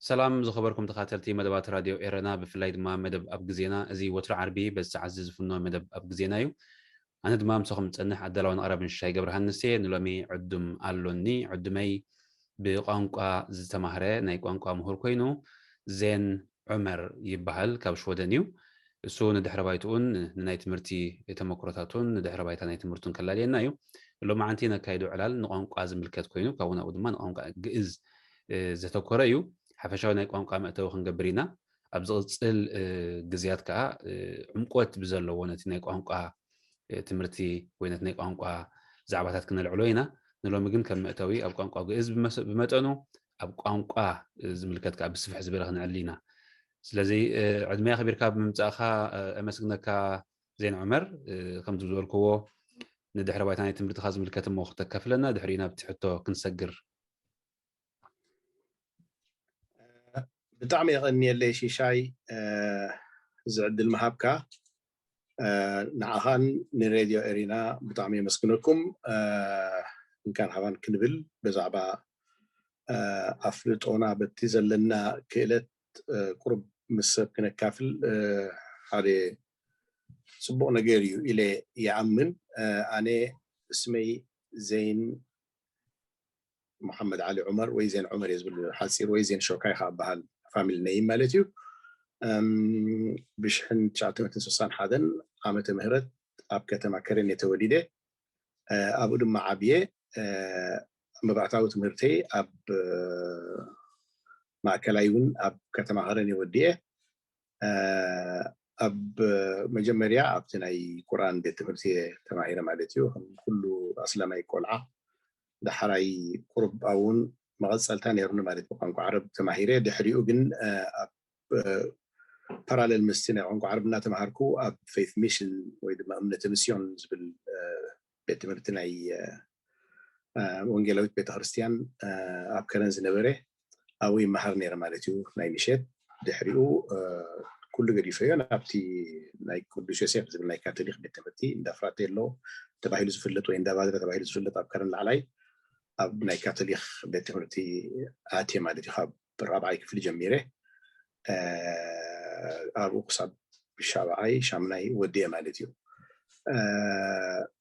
ሰላም ዝኸበርኩም ተኻተልቲ መደባት ራድዮ ኤረና፣ ብፍላይ ድማ መደብ ኣብ ግዜና። እዚ ወትሮ ዓርቢ በዚ ሰዓት እዚ ዝፍኖ መደብ ኣብ ግዜና እዩ። ኣነ ድማ ምሳኹም ዝጸንሕ ኣዳላውን ኣቕራብን ሽሻይ ገብረሃንስ እየ። ንሎሚ ዕዱም ኣሎኒ። ዕዱመይ ብቋንቋ ዝተማህረ ናይ ቋንቋ ምሁር ኮይኑ ዜን ዑመር ይበሃል፣ ካብ ሽወደን እዩ። እሱ ንድሕረ ባይትኡን ንናይ ትምህርቲ ተመክሮታቱን ንድሕረ ባይታ ናይ ትምህርቱን ከላልየና እዩ። ሎማዓንቲ ነካይዶ ዕላል ንቋንቋ ዝምልከት ኮይኑ፣ ካብኡ ናብኡ ድማ ንቋንቋ ግእዝ፣ እ፣ ዘተኮረ እዩ። ሓፈሻዊ ናይ ቋንቋ መእተዊ ክንገብር ኢና። ኣብ ዝቕጽል፣ እ፣ ግዜያት ከኣ፣ እ፣ ዕምቆት ብዘለዎ ነቲ ናይ ቋንቋ፣ እ፣ ትምህርቲ ወይ ነቲ ናይ ቋንቋ ዛዕባታት ክነልዕሎ ኢና። ንሎሚ ግን ከም መእተዊ ኣብ ቋንቋ ግእዝ ብመስ-፣ ብመጠኑ፣ ኣብ ቋንቋ፣ እ፣ ዝምልከት ከኣ ብስፍሕ ዝበለ ክንዕሊ ኢና። ስለዚ፣ እ፣ ዕድመ ኣኽቢርካ ብምምጻእካ፣ እ፣ ኣመስግነካ ዜን ዑመር። እ፣ ከምቲ ዝበልክዎ ንድሕረ ባይታ ናይ ትምህርትኻ ዝምልከት እሞ ክተካፍለና፣ ድሕሪኡ ናብቲ ሕቶ ክንሰግር። ብጣዕሚ የቐንየለይ ሽሻይ፣ እ፣ እዚ ዕድል ምሃብካ። እ፣ ንዓኻን ንሬድዮ ኤሪና ብጣዕሚ የመስግነኩም። እ፣ እንካን ሃባን ክንብል ብዛዕባ፣ እ፣ ኣፍልጦና በቲ ዘለና ክእለት፣ እ፣ ቁሩብ ምስ ሰብ ክነካፍል፣ እ፣ ሓደ ጽቡቕ ነገር እዩ ኢለ ይኣምን። እ፣ ኣነ ስመይ ዘይን መሓመድ ዓሊ ዑመር ወይ ዜን ዑመር እየ ዝብል ሓፂር፣ ወይ ዜን ሾካይ ከዓ በሃል ፋሚሊ ነይም ማለት እዩ። እም፣ ብሽሕን ትሽዓተ ሚእትን ስሳን ሓደን ዓመተ ምህረት ኣብ ከተማ ከረን እየ ተወሊደ። እ፣ ኣብኡ ድማ ዓብየ። እ፣ መባእታዊ ትምህርተይ ኣብ፣ እ፣ ማእከላይ እውን ኣብ ከተማ ከረን እየ ወዲኤ። እ፣ ኣብ መጀመርያ ኣብቲ ናይ ቁርኣን ቤት ትምህርቲ እየ ተማሂረ ማለት እዩ። ከም ኩሉ ኣስላማይ ቆልዓ፣ ዳሕራይ ቁሩብ እውን መቐጸልታ ነይሩኒ ማለት እዩ። ቋንቋ ዓረብ ተማሂረ። ድሕሪኡ ግን፣ እ፣ ኣብ፣ እ፣ ፓራሌል ምስቲ ናይ ቋንቋ ዓረብ እናተማሃርኩ ኣብ ፌይት ሚሽን ወይ ድማ እምነተ ሚስዮን ዝብል፣ እ፣ ቤት ትምህርቲ ናይ፣ እ፣ እ፣ ወንጌላዊት ቤተክርስትያን፣ እ፣ ኣብ ከረን ዝነበረ ኣብኡ ይመሃር ነይረ ማለት እዩ፣ ናይ ምሸት። ድሕሪኡ፣ እ፣ ኩሉ ገዲፈዮ ናብቲ ናይ ቅዱስ ዮሴፍ ዝብል ናይ ካቶሊክ ቤት ትምህርቲ፣ እንዳ ፍራቴሎ ተባሂሉ ዝፍለጥ ወይ እንዳ ባድረ ተባሂሉ ዝፍለጥ ኣብ ከረን ላዕላይ፣ ኣብ ናይ ካቶሊክ ቤት ትምህርቲ ኣትየ ማለት እዩ፣ ካብ ራብዓይ ክፍሊ ጀሚረ። እ፣ ኣብኡ ክሳብ ሻብዓይ፣ ሻምናይ ወዲኤ ማለት እዩ። እ፣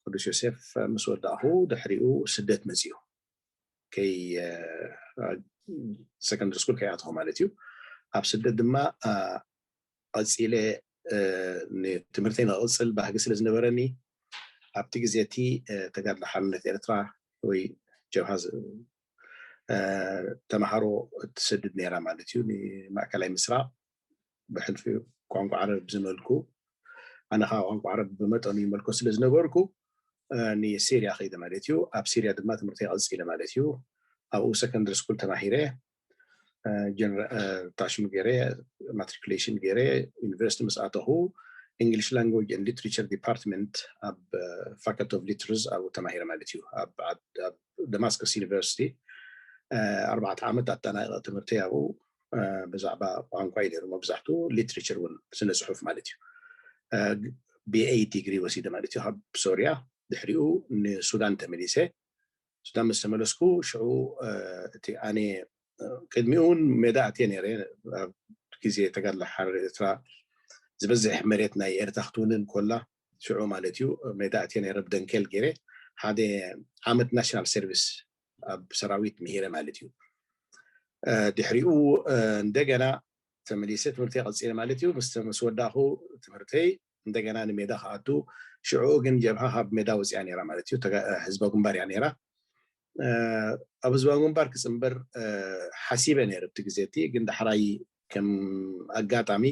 ቅዱስ ዮሴፍ ምስ ወዳእኹ ድሕሪኡ ስደት መጺኡ። ከይ፣ እ፣ ሰከንደሪ ስኩል ከይኣተኹ ማለት እዩ። ኣብ ስደት ድማ፣ እ፣ ቀጺለ፣ እ፣ ንትምህርተይ ንቕጽል ባህጊ ስለ ዝነበረኒ፣ ኣብቲ ግዜ እቲ፣ እ፣ ተጋድሎ ሓርነት ኤርትራ ወይ ጀብሃ ዝ-፣ እ፣ ተምሃሮ እትሰድድ ነይራ ማለት እዩ። ንማእከላይ ምስራቕ ብሕልፊ ቋንቋ ዓረብ ዝመልኩ፣ ኣነ ኸዓ ቋንቋ ዓረብ ብመጠኑ ይመልኮ ስለ ዝነበርኩ፣ እ፣ ንሲርያ ከይደ ማለት እዩ። ኣብ ሲርያ ድማ ትምህርተይ ቀጺለ ማለት እዩ። ኣብኡ ሰከንደሪ ስኩል ተማሂረ፣ እ፣ ጀነራ-፣ እ፣ ታሽም ገይረ፣ ማትሪኩሌሽን ገይረ፣ ዩኒቨርሲቲ ምስ ኣተኹ፣ ኢንግሊሽ ላንጉጅ ኤንድ ሊትሬቸር ዲፓርትመንት ኣብ፣ እ፣ ፋካልቲ ኦፍ ሊትርስ ኣብኡ ተማሂረ ማለት እዩ። ኣብ ዓድ-፣ ኣብ ደማስከስ ዩኒቨርሲቲ፣ እ፣ ኣርባዕተ ዓመት ኣጠናቂቐ ትምህርተይ ኣብኡ። እ፣ ብዛዕባ ቋንቋ እዩ ነይሩ መብዛሕትኡ፣ ሊትሬቸር እውን፣ ስነ ጽሑፍ ማለት እዩ። እ፣ ቢ ኤ ዲግሪ ወሲደ ማለት እዩ ካብ ሶርያ። ድሕሪኡ ንሱዳን ተመሊሰ። ሱዳን ምስ ተመለስኩ፣ ሽዑ፣ እ፣ እቲ ኣነ፣ እ፣ ቅድሚኡ እውን ሜዳ ኣትየ ነይረ። ኣብ ግዜ ተጋድሎ ሓርነት ኤርትራ ዝበዝሕ መሬት ናይ ኤርትራ ክትውንን ኮላ፣ ሽዑ ማለት እዩ፣ ሜዳ ኣትየ ነይረ። ብደንኬል ገይረ ሓደ ዓመት ናሽናል ሰርቪስ ኣብ ሰራዊት ምሂረ ማለት እዩ። እ፣ ድሕሪኡ፣ እ፣ እንደገና ተመሊሰ ትምህርተይ ቀጺለ ማለት እዩ። ምስ፣ ምስ ወዳእኹ ትምህርተይ እንደገና ንሜዳ ክኣቱ፣ ሽዑ ግን ጀብሃ ካብ ሜዳ ወጺኣ ነይራ ማለት እዩ። ተጋ-፣ ህዝባዊ ግንባር እያ ነይራ። እ፣ ኣብ ህዝባዊ ግንባር ክጽንበር፣ እ፣ ሓሲበ ነይረ ኣብቲ ግዜ እቲ፣ ግን ዳሕራይ ከም ኣጋጣሚ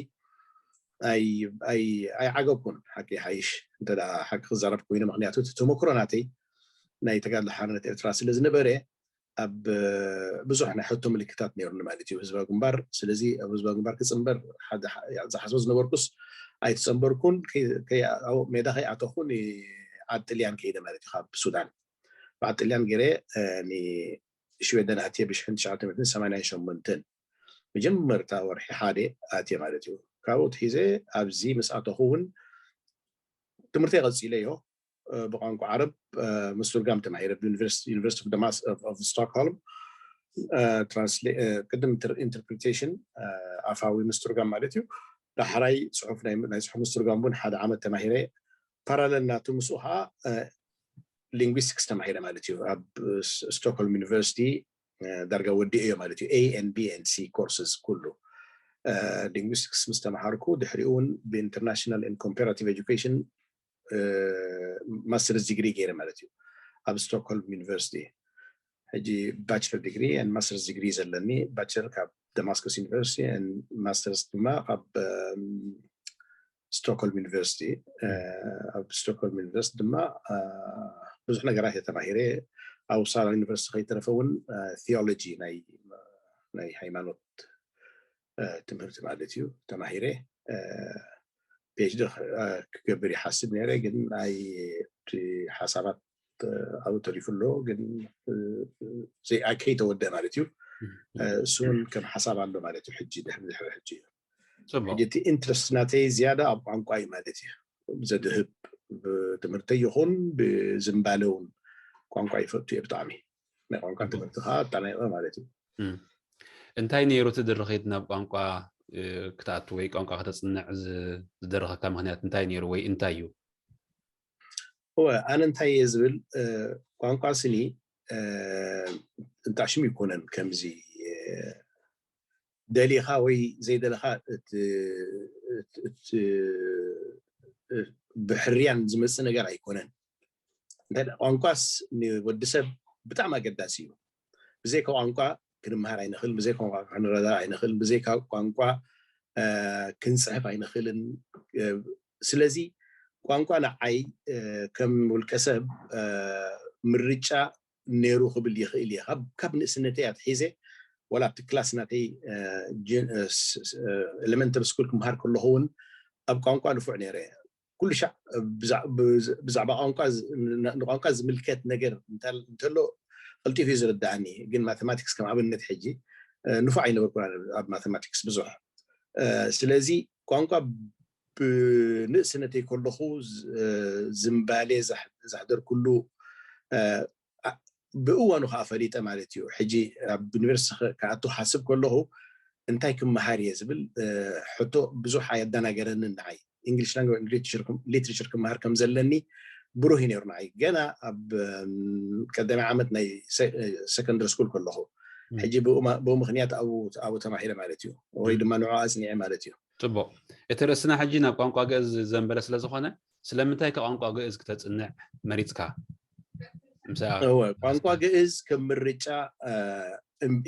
ኣይዓገብኩን ሓቂ ሓይሽ እንተ ሓቂ ክዛረብ ኮይኑ፣ ምክንያቱ እቲ ተመክሮ ናተይ ናይ ተጋድሎ ሓርነት ኤርትራ ስለ ዝነበረ ኣብ ብዙሕ ናይ ሕቶ ምልክታት ነይሩኒ ማለት እዩ ህዝባዊ ግንባር። ስለዚ ኣብ ህዝባዊ ግንባር ክፅንበር ዝሓስቦ ዝነበርኩስ ኣይተፀንበርኩን። ሜዳ ከይኣተኹን ዓዲ ጥልያን ከይደ ማለት እዩ። ካብ ሱዳን ብዓዲ ጥልያን ገይረ ሽወደን ኣትየ ብሽሕን ትሽዓተ ሚእትን ሰማንያን ሸሞንተን መጀመርታ ወርሒ ሓደ ኣትየ ማለት እዩ። ካብኡ ትሒዘ ኣብዚ ምስ ኣተኹ እውን ትምህርተይ ቀፂለዮ። ብቋንቋ ዓረብ ምስትርጋም ተማሂረ ዩኒቨርሲቲ ኦፍ ስቶክሆልም ቅድም ኢንተርፕሪቴሽን ኣፋዊ ምስትርጋም ማለት እዩ። ዳሕራይ ፅሑፍ ናይ ፅሑፍ ምስትርጋም እውን ሓደ ዓመት ተማሂረ። ፓራለል ናቱ ምስኡ ከዓ ሊንጉስቲክስ ተማሂረ ማለት እዩ። ኣብ ስቶክሆልም ዩኒቨርሲቲ ዳርጋ ወዲኤዮ ማለት እዩ። A and B and C courses ኩሉ ሊንጉስቲክስ ምስ ተምሃርኩ ድሕሪኡ እውን ብኢንተርናሽናል and ኮምፓራቲቭ ኤጁኬሽን ማስተርስ ዲግሪ ገይረ ማለት እዩ ኣብ ስቶክሆልም ዩኒቨርሲቲ። ሕጂ ባችለር ዲግሪ ማስተርስ ዲግሪ ዘለኒ፣ ባችለር ካብ ደማስኮስ ዩኒቨርሲቲ፣ ማስተርስ ድማ ካብ ስቶክሆልም ዩኒቨርሲቲ። ኣብ ስቶክሆልም ዩኒቨርሲቲ ድማ ብዙሕ ነገራት እየ ተማሂረ። ኣብ ሳላ ዩኒቨርሲቲ ከይተረፈ እውን ቴዎሎጂ ናይ ሃይማኖት ትምህርቲ ማለት እዩ ተማሂረ። ፒኤችዲ ክገብር ይሓስብ ነይረ፣ ግን ናይ ሓሳባት ኣብኡ ተሪፉ ኣሎ። ግን ከይተወደአ ማለት እዩ። እሱን ከም ሓሳብ ኣሎ ማለት እዩ። ሕጂ ድሕሪ ድሕሪ ሕጂ ሕጂ እቲ ኢንትረስት ናተይ ዝያዳ ኣብ ቋንቋ እዩ ማለት እዩ ዘድህብ። ብትምህርተይ ይኹን ብዝንባለ እውን ቋንቋ ይፈቱ እየ ብጣዕሚ። ናይ ቋንቋ ትምህርቲ ከዓ ኣጣናይቐ ማለት እዩ። እንታይ ነይሩ እቲ ድርኺት ናብ ቋንቋ ክትኣቱ ወይ ቋንቋ ከተፅንዕ ዝደረኸካ ምክንያት እንታይ ነይሩ ወይ እንታይ እዩ? እወ፣ ኣነ እንታይ እየ ዝብል፣ ቋንቋ ስኒ እንጣሽም ይኮነን ከምዚ ደሊኻ ወይ ዘይደለኻ ብሕርያን ዝመፅእ ነገር ኣይኮነን። እንታይ ቋንቋስ ንወዲ ሰብ ብጣዕሚ ኣገዳሲ እዩ። ብዘይካ ቋንቋ ክንምሃር ኣይንኽእል፣ ብዘይካ ቋንቋ ክንረዳ ኣይንኽእል፣ ብዘይካ ቋንቋ ክንፅሕፍ ኣይንኽእልን። ስለዚ ቋንቋ ንዓይ ከም ውልቀ ሰብ ምርጫ ነይሩ ክብል ይኽእል እየ። ካብ ንእስነተይ ኣትሒዘ ወላ ኣብቲ ክላስ ናተይ ኤሌመንተሪ ስኩል ክምሃር ከለኹ እውን ኣብ ቋንቋ ንፉዕ ነይረ። ኩሉ ሻዕ ብዛዕባ ቋንቋ ንቋንቋ ዝምልከት ነገር እንተሎ ቀልጢፉ እዩ ዝርዳእኒ። ግን ማቴማቲክስ ከም ኣብነት ሕጂ ንፉዕ ኣይነበርኩን ኣብ ማቴማቲክስ ብዙሕ። ስለዚ ቋንቋ ብንእስነተይ ከለኹ ዝምባሌ ዘሕደርኩሉ ብእዋኑ ከዓ ፈሊጠ ማለት እዩ። ሕጂ ኣብ ዩኒቨርሲቲ ክኣቱ ሓስብ ከለኹ እንታይ ክመሃር እየ ዝብል ሕቶ ብዙሕ ኣየደናገረንን ንዓይ። English language literature ክመሃር ከም ዘለኒ ብሩህ እዩ ነይሩ ንዓይ። ገና ኣብ ቀዳማይ ዓመት ናይ ሰከንደሪ ስኩል ከለኹ ሕጂ ብኡ ምክንያት ኣብኡ ተማሂረ ማለት እዩ፣ ወይ ድማ ንዑ ኣፅኒዐ ማለት እዩ። ፅቡቅ። እቲ ርእስና ሕጂ ናብ ቋንቋ ግእዝ ዘንበለ ስለ ዝኾነ ስለምንታይ ከ ቋንቋ ግእዝ ክተፅንዕ መሪፅካ? ቋንቋ ግእዝ ከም ምርጫ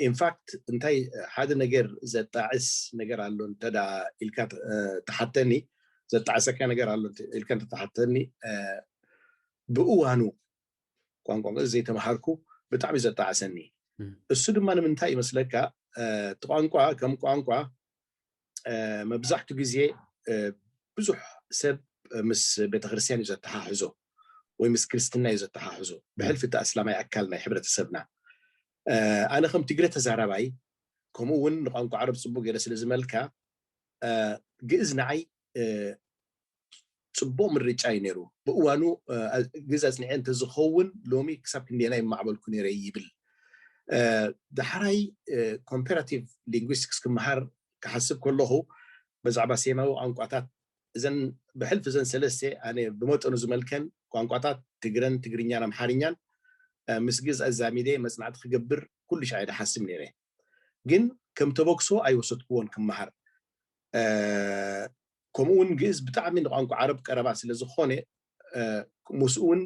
ኢንፋክት እንታይ ሓደ ነገር ዘጣዕስ ነገር ኣሎ እንተ ኢልካ ተሓተኒ፣ ዘጣዕሰካ ነገር ኣሎ ኢልካ እንተ ተሓተኒ፣ ብእዋኑ ቋንቋ ግእዝ ዘይተምሃርኩ ብጣዕሚ ዘጣዕሰኒ። እሱ ድማ ንምንታይ ይመስለካ? እቲ ቋንቋ ከም ቋንቋ መብዛሕቱ ግዜ ብዙሕ ሰብ ምስ ቤተክርስትያን እዩ ዘተሓሕዞ ወይ ምስ ክርስትና እዩ ዘተሓሕዞ ብሕልፊ እቲ ኣስላማይ ኣካል ናይ ሕብረተሰብና። ኣነ ከም ትግረ ተዛራባይ ከምኡ እውን ንቋንቋ ዓረብ ፅቡቅ ገይረ ስለ ዝመልካ ግእዝ ንዓይ ፅቡቅ ምርጫ እዩ ነይሩ። ብእዋኑ ግእዝ ኣፅኒዐ እንተዝኸውን ሎሚ ክሳብ ክንደየናይ ይማዕበልኩ ነይረ ይብል። ዳሕራይ ኮምፓራቲቭ ሊንጉስቲክስ ክመሃር ክሓስብ ከለኹ ብዛዕባ ሴማዊ ቋንቋታት እዘን ብሕልፊ እዘን ሰለስተ ኣነ ብመጠኑ ዝመልከን ቋንቋታት ትግረን ትግርኛን ኣምሓርኛን ምስ ግእዝ ኣዛሚደ መፅናዕቲ ክገብር ኩሉ ሻዕ እየ ዝሓስብ ነይረ። ግን ከም ተበግሶ ኣይወሰድክዎን ክመሃር። ከምኡ እውን ግእዝ ብጣዕሚ ንቋንቋ ዓረብ ቀረባ ስለ ዝኾነ ምስኡ እውን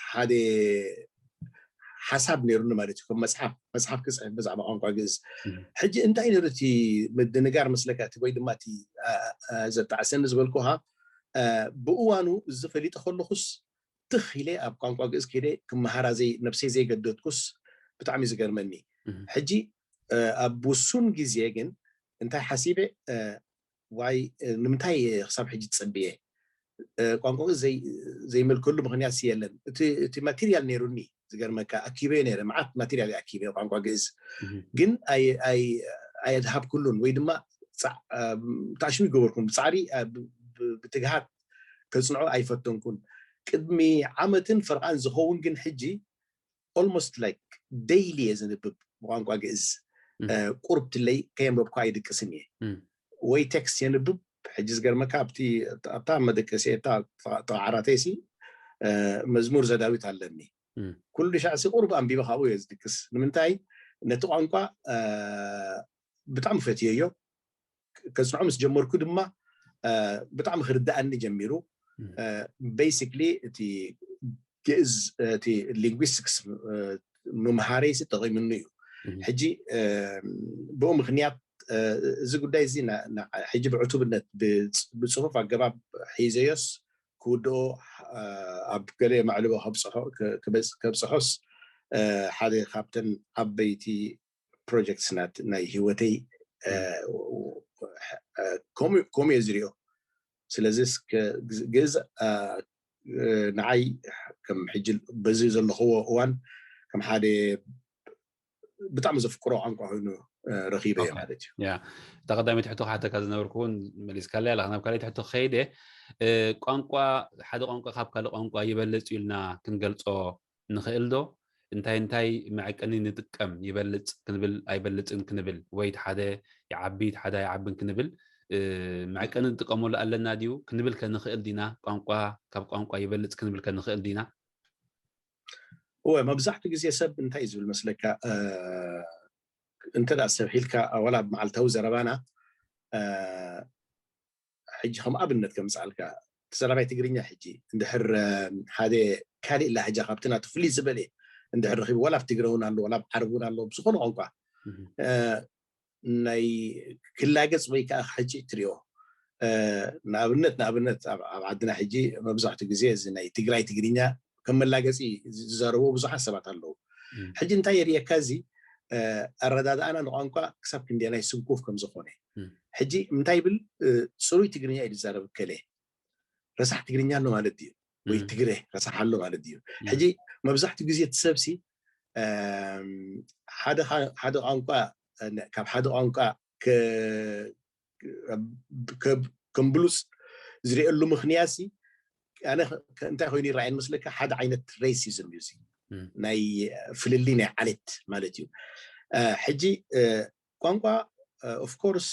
ሓደ ሓሳብ ነይሩኒ ማለት እዩ። ከም መፅሓፍ መፅሓፍ ክፅሕፍ ብዛዕባ ቋንቋ ግእዝ። ሕጂ እንታይ ነይሩ እቲ ምድንጋር መስለካ? እቲ ወይ ድማ እቲ ዘጣዕሰኒ ዝበልኩኻ ብእዋኑ እዚ ፈሊጠ ከለኹስ ትኽ ኢለ ኣብ ቋንቋ ግእዝ ከይደ ክመሃራ ነብሰይ ዘይገደድኩስ ብጣዕሚ ዝገርመኒ። ሕጂ ኣብ ውሱን ግዜ ግን እንታይ ሓሲበ፣ ዋይ ንምንታይ ክሳብ ሕጂ ትጸብየ? ቋንቋ ዘይመልከሉ ምክንያት የለን። እቲ ማቴሪያል ነይሩኒ፣ ዝገርመካ ኣኪበዮ ነይረ፣ መዓት ማቴሪያል ኣኪበ ቋንቋ ግእዝ፣ ግን ኣየድሃብኩሉን ወይ ድማ ታሽሙ ይገበርኩን። ብጻዕሪ ብትግሃት ከጽንዖ ኣይፈተንኩን። ቅድሚ ዓመትን ፈርቓን ዝኸውን ግን ሕጂ almost like daily እየ ዝንብብ ብቋንቋ ግእዝ። ቁርብ ትለይ ከየንበብኩ ኣይድቅስን እየ። ወይ ቴክስት የንብብ። ሕጂ ዝገርመካ ኣብታ መደቀሲ ተዓራተይሲ መዝሙር ዘዳዊት ኣለኒ። ኩሉ ሻዕሲ ቁርብ ኣንቢበ ካብኡ እየ ዝድቅስ። ንምንታይ? ነቲ ቋንቋ ብጣዕሚ ፈትየዮ። ከጽንዖ ምስ ጀመርኩ ድማ ብጣዕሚ ክርዳኣኒ ጀሚሩ። ቤሲክሊ እቲ ግእዝ እቲ ሊንጉስቲክስ ምምሃረይሲ ጠቒሙኒ እዩ። ሕጂ ብኡ ምክንያት እዚ ጉዳይ እዚ ሕጂ ብዕቱብነት ብፅፉፍ ኣገባብ ሒዘዮስ ክውድኦ ኣብ ገለ ማዕልቦ ከብፅሖስ ሓደ ካብተን ዓበይቲ ፕሮጀክትስ ናይ ህይወተይ ከምኡ እየ ዝሪኦ። ስለዚ ግእዝ ንዓይ ከም ሕጂ በዚ ዘለኽዎ እዋን ከም ሓደ ብጣዕሚ ዘፍቅሮ ቋንቋ ኮይኑ ረኺበዮ ማለት እዩ። እታ ቀዳመይቲ ሕቶ ክሓተካ ዝነበርኩ እውን መሊስካለይ ኣለኻ። ናብ ካልኣይቲ ሕቶ ክኸይድ እየ። ቋንቋ፣ ሓደ ቋንቋ ካብ ካልእ ቋንቋ ይበልፅ ኢልና ክንገልፆ ንኽእል ዶ? እንታይ እንታይ መዐቀኒ ንጥቀም? ይበልፅ ክንብል ኣይበልፅን ክንብል ወይ እቲ ሓደ ይዓቢ እቲ ሓደ ኣይዓብን ክንብል መዐቀኒ ንጥቀመሉ ኣለና ድዩ? ክንብል ከ ንኽእል ዲና? ቋንቋ ካብ ቋንቋ ይበልፅ ክንብል ከ ንኽእል ዲና? እወ፣ መብዛሕትኡ ግዜ ሰብ እንታይ እዩ ዝብል መስለካ? እንተ ደኣ ሰብ ሒልካ ዋላ ኣብ መዓልታዊ ዘረባና ሕጂ ከም ኣብነት ከምፅኣልካ ተዛራባይ ትግርኛ ሕጂ እንድሕር ሓደ ካልእ ላህጃ ካብቲ ናቱ ፍልይ ዝበለ እንድሕር ረኺቡ ዋላ ኣብ ትግረ እውን ኣሎ ዋላ ኣብ ዓረብ እውን ኣሎ ብዝኾነ ቋንቋ ናይ ክላገፅ ወይ ከዓ ሕጂ ትሪኦ ንኣብነት ንኣብነት ኣብ ዓድና ሕጂ መብዛሕትኡ ግዜ እዚ ናይ ትግራይ ትግርኛ ከም መላገፂ ዝዛረብዎ ብዙሓት ሰባት ኣለዉ። ሕጂ እንታይ የርእየካ እዚ ኣረዳድኣና ንቋንቋ ክሳብ ክንደየናይ ስንኩፍ ከም ዝኾነ። ሕጂ እንታይ ይብል? ፅሩይ ትግርኛ እዩ ዝዛረብ ከለ ረሳሕ ትግርኛ ኣሎ ማለት ድዩ? ወይ ትግረ ረሳሕ ኣሎ ማለት ድዩ? ሕጂ መብዛሕትኡ ግዜ እቲ ሰብሲ ሓደ ቋንቋ ካብ ሓደ ቋንቋ ከም ብሉፅ ዝሪኤሉ ምክንያት ኣነ እንታይ ኮይኑ ይረኣየን መስለካ? ሓደ ዓይነት ሬሲዝም እዩ ናይ ፍልልይ ናይ ዓሌት ማለት እዩ። ሕጂ ቋንቋ ኦፍኮርስ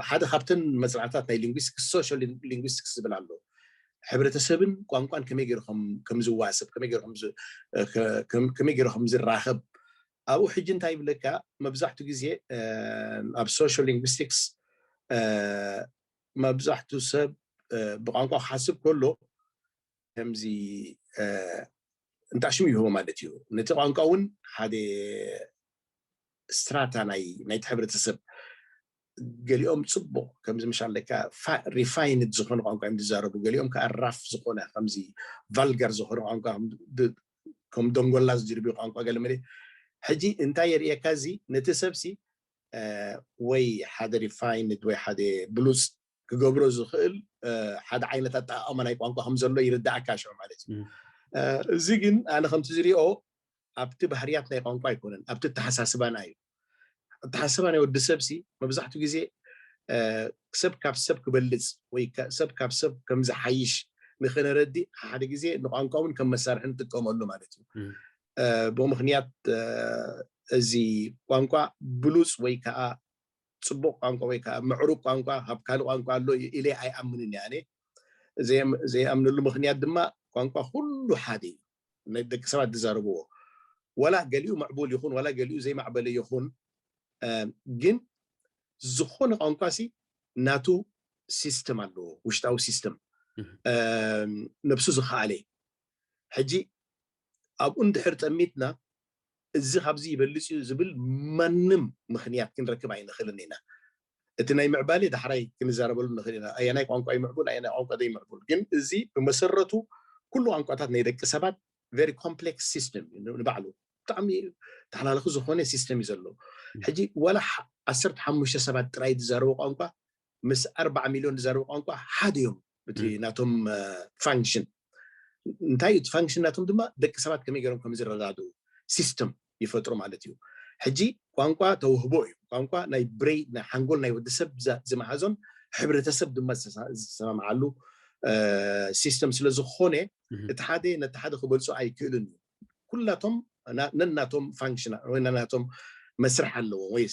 ሓደ ካብተን መፅናዕታት ናይ ሊንጉስቲክስ ሶሻል ሊንጉስቲክስ ዝብል ኣሎ። ሕብረተሰብን ቋንቋን ከመይ ገይሩ ከም ዝዋሰብ ከመይ ገይሩ ከም ዝራኸብ ኣብኡ ሕጂ እንታይ ይብለካ? መብዛሕትኡ ግዜ ኣብ ሶሻል ሊንጉስቲክስ መብዛሕትኡ ሰብ ብቋንቋ ክሓስብ ከሎ ከምዚ እንታሽሙ ይህቦ ማለት እዩ። ነቲ ቋንቋ እውን ሓደ ስትራታ ናይ ናይቲ ሕብረተሰብ ገሊኦም ፅቡቕ ከምዚ ምሻለካ ሪፋይንድ ዝኾነ ቋንቋ እዮም ዝዛረቡ፣ ገሊኦም ከዓ ራፍ ዝኾነ ከምዚ ቫልጋር ዝኾነ ቋንቋ ከም ደንጎላ ዝድርቢ ቋንቋ ገለ መለ። ሕጂ እንታይ የርእየካ እዚ ነቲ ሰብሲ ወይ ሓደ ሪፋይንድ ወይ ሓደ ብሉፅ ክገብሮ ዝኽእል ሓደ ዓይነት ኣጠቓቕማ ናይ ቋንቋ ከም ዘሎ ይርዳእካ ሽዑ ማለት እዩ። እዚ ግን ኣነ ከምቲ ዝሪኦ ኣብቲ ባህርያት ናይ ቋንቋ ኣይኮነን፣ ኣብቲ ኣተሓሳስባና እዩ። ኣተሓሳስባ ናይ ወዲ ሰብሲ መብዛሕትኡ ግዜ ሰብ ካብ ሰብ ክበልፅ ወይ ሰብ ካብ ሰብ ከም ዝሓይሽ ንኽነረድእ ሓደ ግዜ ንቋንቋ እውን ከም መሳርሒ ንጥቀመሉ ማለት እዩ። ብኡ ምክንያት እዚ ቋንቋ ብሉፅ ወይ ከዓ ፅቡቕ ቋንቋ ወይ ከዓ ምዕሩግ ቋንቋ ካብ ካልእ ቋንቋ ኣሎ ኢለ ኣይኣምንን እየ። ኣነ ዘይኣምነሉ ምክንያት ድማ ቋንቋ ኩሉ ሓደ እዩ። ናይ ደቂ ሰባት ዝዛረብዎ ዋላ ገሊኡ ምዕቡል ይኹን ዋላ ገሊኡ ዘይማዕበለ ይኹን ግን ዝኾነ ቋንቋ ሲ ናቱ ሲስተም ኣለዎ፣ ውሽጣዊ ሲስተም ነብሱ ዝኸኣለ። ሕጂ ኣብኡ እንድሕር ጠሚትና፣ እዚ ካብዚ ይበልፅ እዩ ዝብል ማንም ምኽንያት ክንረክብ ኣይንኽእልን ኢና። እቲ ናይ ምዕባሌ ዳሕራይ ክንዛረበሉ ንኽእል ኢና። ኣየናይ ቋንቋ ይምዕቡል፣ ኣየናይ ቋንቋ ዘይምዕቡል። ግን እዚ ብመሰረቱ ኩሉ ቋንቋታት ናይ ደቂ ሰባት very complex system እዩ ንባዕሉ። ብጣዕሚ ተሓላለኺ ዝኾነ ሲስተም እዩ ዘለዎ። ሕጂ ዋላ ዓሰርተ ሓሙሽተ ሰባት ጥራይ ዝዛረቡ ቋንቋ ምስ ኣርባዓ ሚሊዮን ዝዛረቡ ቋንቋ ሓደ እዮም። እቲ ናቶም ፋንክሽን እንታይ እቲ ፋንክሽን ናቶም ድማ ደቂ ሰባት ከመይ ገይሮም ከም ዝረዳድኡ ሲስተም ይፈጥሩ ማለት እዩ። ሕጂ ቋንቋ ተውህቦ እዩ። ቋንቋ ናይ ብሬይ ናይ ሓንጎል ናይ ወዲ ሰብ ዝመሃዞን ሕብረተሰብ ድማ ዝሰማምዓሉ ሲስተም ስለ ዝኾነ እቲ ሓደ ነቲ ሓደ ክበልፁ ኣይክእልን እዩ። ኩላቶም ነናቶም ፋንክሽን ወይ ነናቶም መስርሕ ኣለዎም ወይ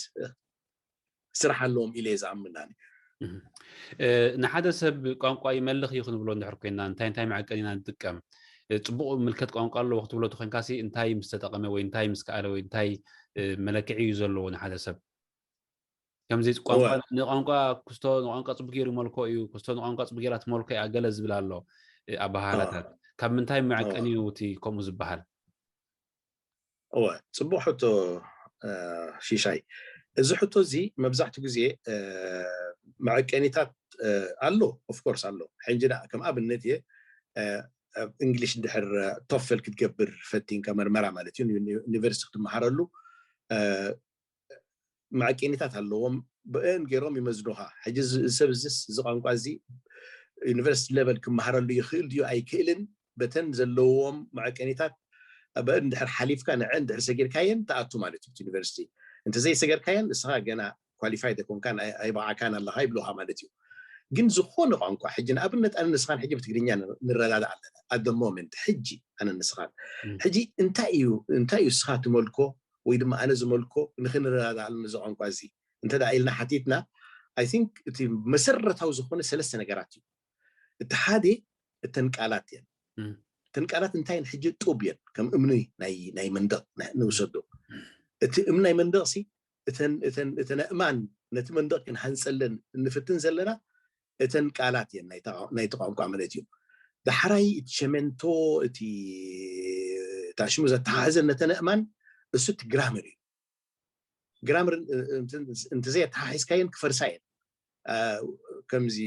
ስራሕ ኣለዎም ኢለ ዝኣምን። ንሓደ ሰብ ቋንቋ ይመልኽ እዩ ክንብሎ እንድሕር ኮይና እንታይ እንታይ መዐቀኒና ንጥቀም? ፅቡቕ ምልከት ቋንቋ ኣለዎ ክትብሎ ተኮንካሲ እንታይ ምስ ተጠቐመ ወይ እንታይ ምስ ከኣለ ወይ እንታይ መለክዒ እዩ ዘለዎ ንሓደ ሰብ? ከምዚ ቋንቋ ንቋንቋ ክስቶ ንቋንቋ ፅቡቅ ገይሩ መልኮ እዩ ክስቶ ንቋንቋ ፅቡቅ ገይራ ትመልኮ እያ ገለ ዝብል ኣሎ ኣበሃህላታት። ካብ ምንታይ መዐቀኒ እዩ እቲ ከምኡ ዝበሃል? እወ፣ ፅቡቅ ሕቶ ሽሻይ። እዚ ሕቶ እዚ መብዛሕትኡ ግዜ መዐቀኒታት ኣሎ፣ ኦፍኮርስ ኣሎ። ሕንጂ ከም ኣብነት እየ እንግሊሽ እንድሕር ቶፍል ክትገብር ፈቲንካ መርመራ ማለት እዩ ዩኒቨርሲቲ ክትመሃረሉ መዐቀኒታት ኣለዎም። ብአን ገይሮም ይመዝኑኻ። ሕጂ ሰብ እዚስ እዚ ቋንቋ እዚ ዩኒቨርሲቲ ሌቨል ክመሃረሉ ይኽእል ድዩ ኣይክእልን በተን ዘለዎም መዐቀኒታት ብአን እንድሕር ሓሊፍካ ንዐ እንድሕር ሰጊርካየን ትኣቱ ማለት እዩ ዩኒቨርሲቲ። እንተዘይሰገርካየን ንስኻ ገና ኳሊፋይድ ኣይኮንካን ኣይበቃዕካን ኣለኻ ይብሉኻ ማለት እዩ። ግን ዝኾነ ቋንቋ ሕጂ ንኣብነት ኣነ ንስኻን ሕጂ ብትግርኛ ንረዳዳ ኣለና ኣደ ሞመንት ሕጂ ኣነ ንስኻን ሕጂ እንታይ እዩ እንታይ እዩ ንስኻ ትመልኮ ወይ ድማ ኣነ ዝመልኮ ንክንረዳዳ ኣለና እዚ ቋንቋ እዚ እንተ ኢልና ሓቲትና ኣይ ቲንክ እቲ መሰረታዊ ዝኾነ ሰለስተ ነገራት እዩ። እቲ ሓደ እተን ቃላት እየን። እተን ቃላት እንታይ እየን? ሕጂ ጡብ እየን፣ ከም እምኒ ናይ መንደቕ ንውሰዶ። እቲ እምኒ ናይ መንደቕ ሲ እተን እማን ነቲ መንደቕ ክንሃንፀለን እንፍትን ዘለና እተን ቃላት እየን ናይቲ ቋንቋ ማለት እዩ። ዳሕራይ እቲ ሸመንቶ እቲ ታሽሙ ዘተሓሕዘን ነተን እማን እሱ እቲ ግራመር እዩ። ግራመር እንተዘይ ኣተሓሒዝካየን ክፈርሳ እየን። ከምዚ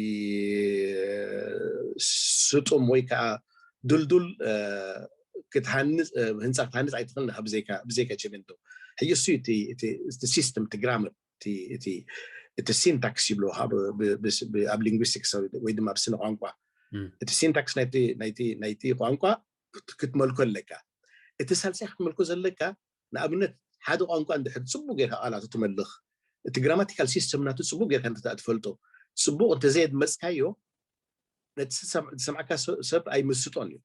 ስጡም ወይ ከዓ ድልዱል ክትሃንፅ ህንፃ ክትሃንፅ ኣይትኽእልን ብዘይካ ቸመንቶ። ሕጂ እሱ እቲ ሲስተም እቲ ግራመር እቲ ሲንታክስ ይብልዎ ኣብ ሊንጉስቲክስ ወይ ድማ ኣብ ስነ ቋንቋ እቲ ሲንታክስ ናይቲ ቋንቋ ክትመልኮ ኣለካ። እቲ ሳልሳይ ክትመልኮ ዘለካ ንኣብነት ሓደ ቋንቋ እንድሕር ፅቡቅ ጌርካ ቃላቱ ትመልኽ እቲ ግራማቲካል ሲስተም ናቱ ፅቡቅ ጌርካ እንተ ትፈልጦ ፅቡቅ እንተዘየድመፅካዮ ነቲ ዝሰምዓካ ሰብ ኣይምስጦን እዩ።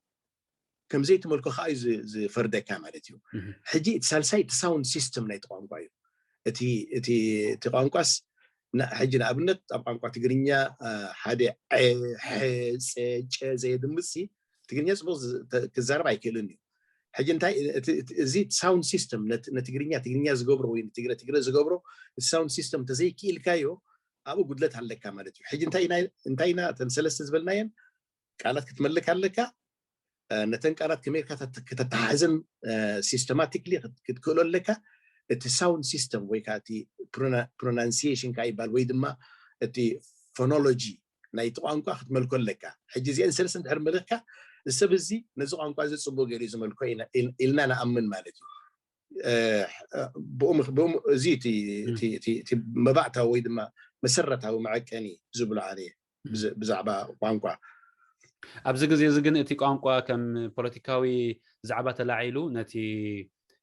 ከምዘይትመልኮ ከዓ እዩ ዝፈርደካ ማለት እዩ። ሕጂ እቲ ሳልሳይ እቲ ሳውንድ ሲስተም ናይቲ ቋንቋ እዩ። እቲ እቲ ቋንቋስ ሕጂ ንኣብነት ኣብ ቋንቋ ትግርኛ ሓደ ዐ ሐ ጸ ጨ ዘየድምፅ ትግርኛ ፅቡቅ ክዛረብ ኣይክእልን እዩ። ሕጂ እንታይ እዚ ሳውንድ ሲስተም ንትግርኛ ትግርኛ ዝገብሮ ወይ ንትግረ ትግረ ዝገብሮ እቲ ሳውንድ ሲስተም እንተዘይክኢልካዮ ኣብኡ ጉድለት ኣለካ ማለት እዩ። ሕጂ እንታይ ኢና እተን ሰለስተ ዝበልናየን ቃላት ክትመልክ ኣለካ። ነተን ቃላት ከመይ ኢልካ ከተተሓሕዘን ሲስተማቲክሊ ክትክእሎ ኣለካ። እቲ ሳውንድ ሲስተም ወይ ከዓ እቲ ፕሮናንሲሽን ከዓ ይበሃል ወይ ድማ እቲ ፎኖሎጂ ናይቲ ቋንቋ ክትመልኮ ኣለካ። ሕጂ እዚአን ሰለስተ እንድሕር መልኽካ እዚ ሰብ እዚ ነዚ ቋንቋ እዚ ፅቡቅ ገይሩ እዩ ዝመልኮ ኢልና ንኣምን ማለት እዩ። ብኡ እዚ እቲ መባእታዊ ወይ ድማ መሰረታዊ መዐቀኒ ዝብሎ ኣነ ብዛዕባ ቋንቋ። ኣብዚ ግዜ እዚ ግን እቲ ቋንቋ ከም ፖለቲካዊ ዛዕባ ተላዒሉ ነቲ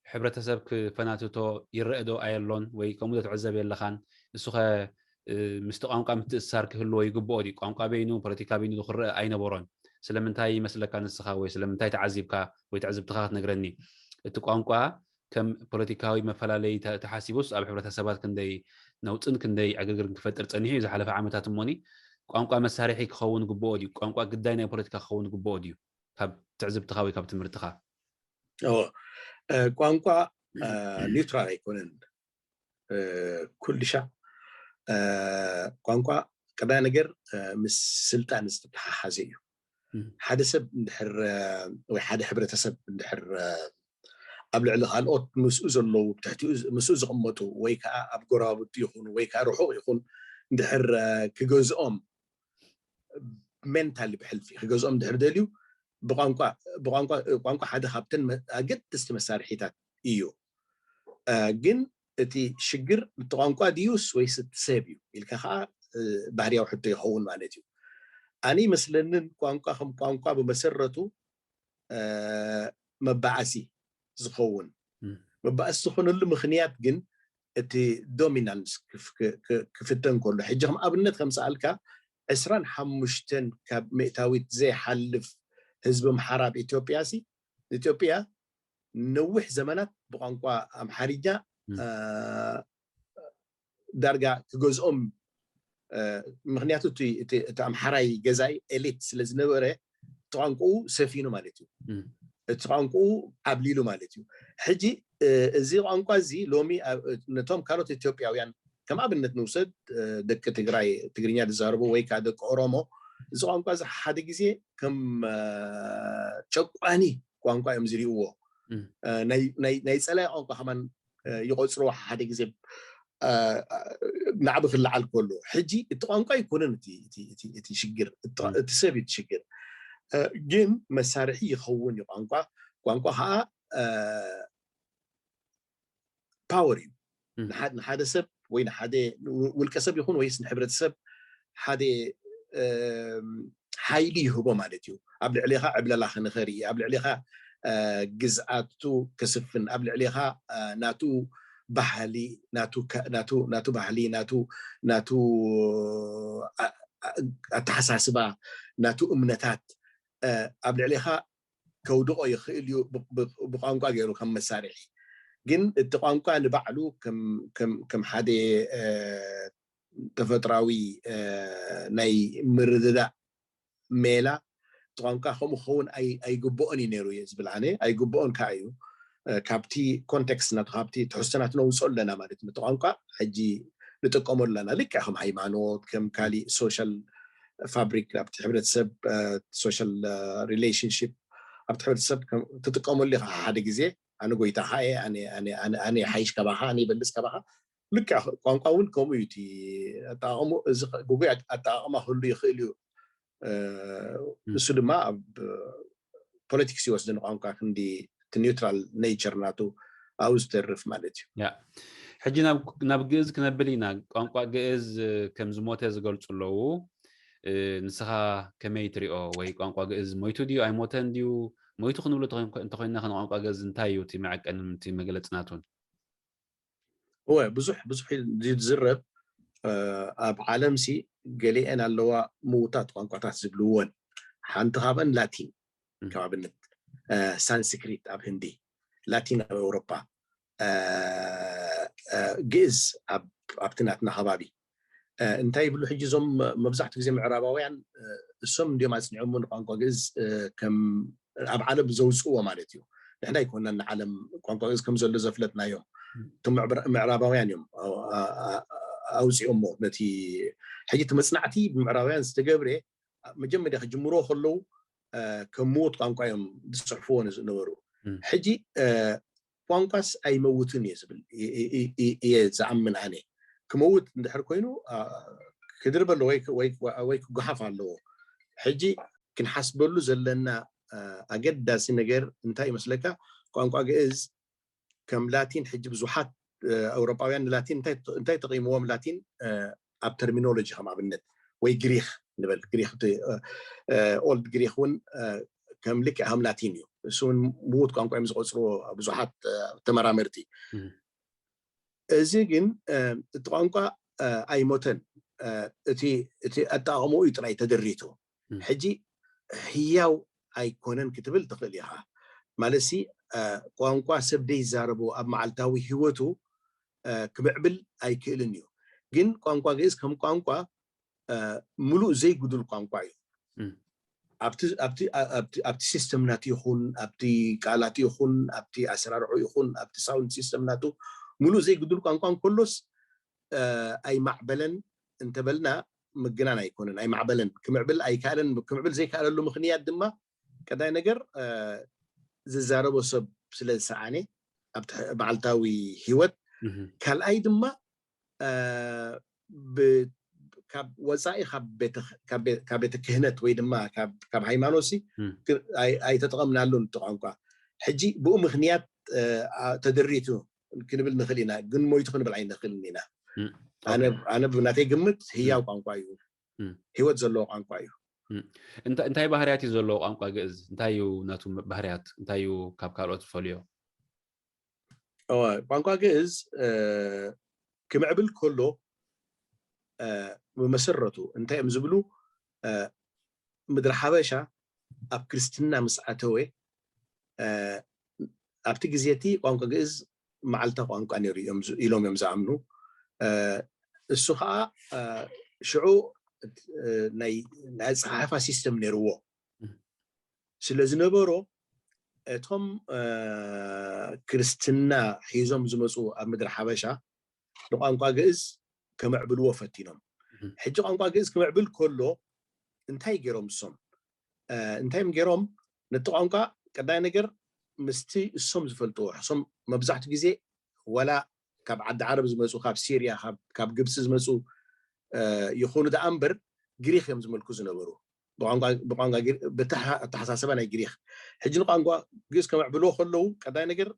ሕብረተሰብ ክፈናትቶ ይረአ ዶ ኣየሎን ወይ ከምኡ ዶ ትዕዘብ የለኻን? ንሱኸ ምስቲ ቋንቋ ምትእስሳር ክህልዎ ይግብኦ ድዩ? ቋንቋ በይኑ ፖለቲካ በይኑ ክረአ ኣይነበሮን። ስለምንታይ ይመስለካ ንስኻ ወይ ስለምንታይ ተዓዚብካ ወይ ትዕዝብትኻ ክትነግረኒ? እቲ ቋንቋ ከም ፖለቲካዊ መፈላለዪ ተሓሲቡስ ኣብ ሕብረተሰባት ክንደይ ነውፅን ክንደይ ዕግርግርን ክፈጥር ፀኒሑ እዩ ዝሓለፈ ዓመታት እሞኒ ቋንቋ መሳርሒ ክኸውን ግብኦ ድዩ? ቋንቋ ግዳይ ናይ ፖለቲካ ክኸውን ግብኦ ድዩ? ካብ ትዕዝብትኻ ወይ ካብ ትምህርትኻ? ቋንቋ ኒውትራል ኣይኮነን። ኩልሻ ቋንቋ ቀዳይ ነገር ምስ ስልጣን ዝተተሓሓዘ እዩ። ሓደ ሰብ እንድሕር ወይ ሓደ ሕብረተሰብ እንድሕር ኣብ ልዕሊ ካልኦት ምስኡ ዘለዉ፣ ትሕቲኡ ምስኡ ዝቕመጡ፣ ወይ ከዓ ኣብ ጎረባብቲ ይኹኑ ወይ ከዓ ርሑቕ ይኹን፣ እንድሕር ክገዝኦም ሜንታሊ ብሕልፊ ክገዝኦም ድሕር ደልዩ፣ ብቋንቋ ቋንቋ ሓደ ካብተን ኣገደስቲ መሳርሒታት እዩ። ግን እቲ ሽግር እቲ ቋንቋ ድዩስ ወይስ እቲ ሰብ እዩ ኢልካ ከዓ ባህርያዊ ሕቶ ይኸውን ማለት እዩ። ኣነ ይመስለንን ቋንቋ ከም ቋንቋ ብመሰረቱ መባኣሲ ዝኸውን፣ መባኣሲ ዝኾነሉ ምኽንያት ግን እቲ ዶሚናንስ ክፍተን ከሎ፣ ሕጂ ከም ኣብነት ከምሰኣልካ ዕስራን ሓሙሽተን ካብ ሚእታዊት ዘይሓልፍ ህዝቢ ኣምሓራ ኣብ ኢትዮጵያ ሲ ኢትዮጵያ ነዊሕ ዘመናት ብቋንቋ ኣምሓርኛ ዳርጋ ክገዝኦም፣ ምክንያቱ እቲ ኣምሓራይ ገዛኢ ኤሊት ስለ ዝነበረ እቲ ቋንቋኡ ሰፊኑ ማለት እዩ። እቲ ቋንቋኡ ዓብሊሉ ማለት እዩ። ሕጂ እዚ ቋንቋ እዚ ሎሚ ነቶም ካልኦት ኢትዮጵያውያን ከም ኣብነት ንውሰድ፣ ደቂ ትግራይ ትግርኛ ዝዛረቡ ወይ ከዓ ደቂ ኦሮሞ፣ እዚ ቋንቋ እዚ ሓደ ግዜ ከም ጨቋኒ ቋንቋ እዮም ዝሪእዎ። ናይ ፀላይ ቋንቋ ከማን ይቆፅርዎ ሓደ ግዜ ናዕቢ ክለዓል ከሎ። ሕጂ እቲ ቋንቋ ኣይኮነን እቲ ሽግር፣ እቲ ሰብ እዩ እቲ ሽግር። ግን መሳርሒ ይኸውን እዩ ቋንቋ። ቋንቋ ከዓ ፓወር እዩ። ንሓደ ሰብ ወይ ንሓደ ውልቀ ሰብ ይኹን ወይስ ንሕብረተሰብ ሓደ ሓይሊ ይህቦ ማለት እዩ። ኣብ ልዕሌኻ ዕብለላ ክንኸርኢ፣ ኣብ ልዕሌኻ ግዝኣቱ ከስፍን፣ ኣብ ልዕሌኻ ናቱ ባህሊ ናቱ ባህሊ ናቱ ናቱ ኣተሓሳስባ ናቱ እምነታት ኣብ ልዕሌኻ ከውድቆ ይኽእል እዩ ብቋንቋ ገይሩ ከም መሳርሒ። ግን እቲ ቋንቋ ንባዕሉ ከም ሓደ ተፈጥራዊ ናይ ምርድዳእ ሜላ እቲ ቋንቋ ከምኡ ክኸውን ኣይግብኦን እዩ ነይሩ እየ ዝብል ኣነ። ኣይግብኦን ከዓ እዩ። ካብቲ ኮንቴክስት ናቱ ካብቲ ትሕዝቶ ናቱ ነውፅኦ ኣለና ማለት እዩ። እቲ ቋንቋ ሕጂ ንጥቀመሉ ኣለና ልክዕ ከም ሃይማኖት፣ ከም ካሊእ ሶሻል ፋብሪክ ኣብቲ ሕብረተሰብ፣ ሶሻል ሪሌሽንሽፕ ኣብቲ ሕብረተሰብ ትጥቀመሉ ኢኻ። ሓደ ግዜ ኣነ ጎይታኻ እየ፣ ኣነ ሓይሽ ካባኻ፣ ኣነ ይበልፅ ካባኻ። ልክዕ ቋንቋ እውን ከምኡ እዩ። እቲ ኣጠቃቅሙ እዚ ጉጉይ ኣጠቃቅማ ክህሉ ይኽእል እዩ። እሱ ድማ ኣብ ፖለቲክስ ይወስድ ንቋንቋ ክንዲ እቲ ኒውትራል ኔቸር ናቱ ኣብኡ ዝተርፍ ማለት እዩ። ሕጂ ናብ ግእዝ ክነብል ኢና። ቋንቋ ግእዝ ከም ዝሞተ ዝገልፁ ኣለዉ። ንስኻ ከመይ ትሪኦ? ወይ ቋንቋ ግእዝ ሞይቱ ድዩ ኣይሞተን ድዩ? ሞይቱ ክንብሎ እንተኮይንና ከ ንቋንቋ ግእዝ እንታይ እዩ እቲ መዐቀኒ እቲ መግለፂ ናቱን? እወ ብዙሕ ብዙሕ እዩ ዝዝረብ። ኣብ ዓለም ሲ ገሊአን ኣለዋ ምውታት ቋንቋታት ዝብልወን። ሓንቲ ካብአን ላቲን፣ ከም ኣብነት ሳንስክሪት ኣብ ህንዲ፣ ላቲን ኣብ ኤውሮፓ፣ ግእዝ ኣብቲ ናትና ከባቢ። እንታይ ይብሉ ሕጂ እዞም መብዛሕትኡ ግዜ ምዕራባውያን፣ እሶም እንዲዮም ኣፅኒዖሞ ንቋንቋ ግእዝ ከም ኣብ ዓለም ዘውፅእዎ ማለት እዩ። ንሕና ኣይኮንና ንዓለም ቋንቋ ግእዝ ከም ዘሎ ዘፍለጥናዮም። እቶም ምዕራባውያን እዮም ኣውፅኦሞ። ነቲ ሕጂ እቲ መፅናዕቲ ብምዕራባውያን ዝተገብረ መጀመርያ ክጅምርዎ ከለዉ ከም ምዉት ቋንቋ እዮም ዝፅሕፍዎ ዝነበሩ። ሕጂ ቋንቋስ ኣይመውትን እየ ዝብል እየ ዝኣምን ኣነ። ክመውት እንድሕር ኮይኑ ክድርበ ኣለዎ ወይ ክጓሓፍ ኣለዎ። ሕጂ ክንሓስበሉ ዘለና ኣገዳሲ ነገር እንታይ ይመስለካ? ቋንቋ ግእዝ ከም ላቲን ሕጂ ብዙሓት ኣውሮጳውያን ንላቲን እንታይ ተቂምዎም? ላቲን ኣብ ተርሚኖሎጂ ከም ኣብነት ወይ ግሪክ ንበል፣ ግሪክ ኦልድ ግሪክ እውን ከም ልክዕ ከም ላቲን እዩ። እሱ እውን ምዉት ቋንቋ እዮም ዝቆፅርዎ ብዙሓት ተመራመርቲ። እዚ ግን እቲ ቋንቋ ኣይሞተን፣ እቲ ኣጠቃቅምኡ እዩ ጥራይ ተደሪቱ። ሕጂ ህያው ኣይኮነን ክትብል ትኽእል ኢኻ። ማለትሲ ቋንቋ ሰብ ደይዛረቦ ኣብ መዓልታዊ ህይወቱ ክምዕብል ኣይክእልን እዩ። ግን ቋንቋ ግእዝ ከም ቋንቋ ምሉእ ዘይጉዱል ቋንቋ እዩ። ኣብቲ ሲስተም ናቱ ይኹን ኣብቲ ቃላቱ ይኹን ኣብቲ ኣሰራርዑ ይኹን ኣብቲ ሳውንድ ሲስተም ናቱ ምሉእ ዘይጉዱል ቋንቋ እንከሎስ ኣይማዕበለን እንተበልና ምግናን ኣይኮነን። ኣይማዕበለን፣ ክምዕብል ኣይከኣለን። ክምዕብል ዘይከኣለሉ ምኽንያት ድማ ቀዳይ ነገር ዝዛረቦ ሰብ ስለ ዝሰኣነ፣ ኣብቲ መዓልታዊ ህይወት። ካልኣይ ድማ ካብ ወፃኢ ካብ ቤተ ክህነት ወይ ድማ ካብ ሃይማኖት ኣይተጠቐምናሉን እቲ ቋንቋ። ሕጂ ብኡ ምክንያት ተደሪቱ ክንብል ንኽእል ኢና፣ ግን ሞይቱ ክንብል ኣይንኽእልን ኢና። ኣነ ብናተይ ግምት ህያው ቋንቋ እዩ፣ ህይወት ዘለዎ ቋንቋ እዩ። እንታይ ባህርያት እዩ ዘለዎ ቋንቋ ግእዝ? እንታይ እዩ ናቱ ባህርያት? እንታይ እዩ ካብ ካልኦት ዝፈልዮ? ቋንቋ ግእዝ ክምዕብል ከሎ ብመሰረቱ እንታይ እዮም ዝብሉ? ምድሪ ሓበሻ ኣብ ክርስትና ምስ ኣተወ ኣብቲ ግዜ እቲ ቋንቋ ግእዝ መዓልታ ቋንቋ ነይሩ ኢሎም እዮም ዝኣምኑ። እሱ ከዓ ሽዑ ናይ ኣፀሓሕፋ ሲስተም ነይርዎ ስለ ዝነበሮ እቶም ክርስትና ሒዞም ዝመፁ ኣብ ምድሪ ሓበሻ ንቋንቋ ግእዝ ከምዕብልዎ ፈቲኖም። ሕጂ ቋንቋ ግእዝ ክምዕብል ከሎ እንታይ ገይሮም እሶም? እንታይ እዮም ገይሮም? ነቲ ቋንቋ ቀዳይ ነገር ምስቲ እሶም ዝፈልጥዎ፣ እሶም መብዛሕቱ ግዜ ወላ ካብ ዓዲ ዓረብ ዝመፁ፣ ካብ ሲርያ፣ ካብ ግብፂ ዝመፁ ይኹኑ ደኣ እምበር ግሪክ እዮም ዝመልኩ ዝነበሩ። ብቋንቋ በቲ ኣተሓሳሰባ ናይ ግሪክ። ሕጂ ንቋንቋ ግእዝ ከምዕብልዎ ከለዉ ቀዳይ ነገር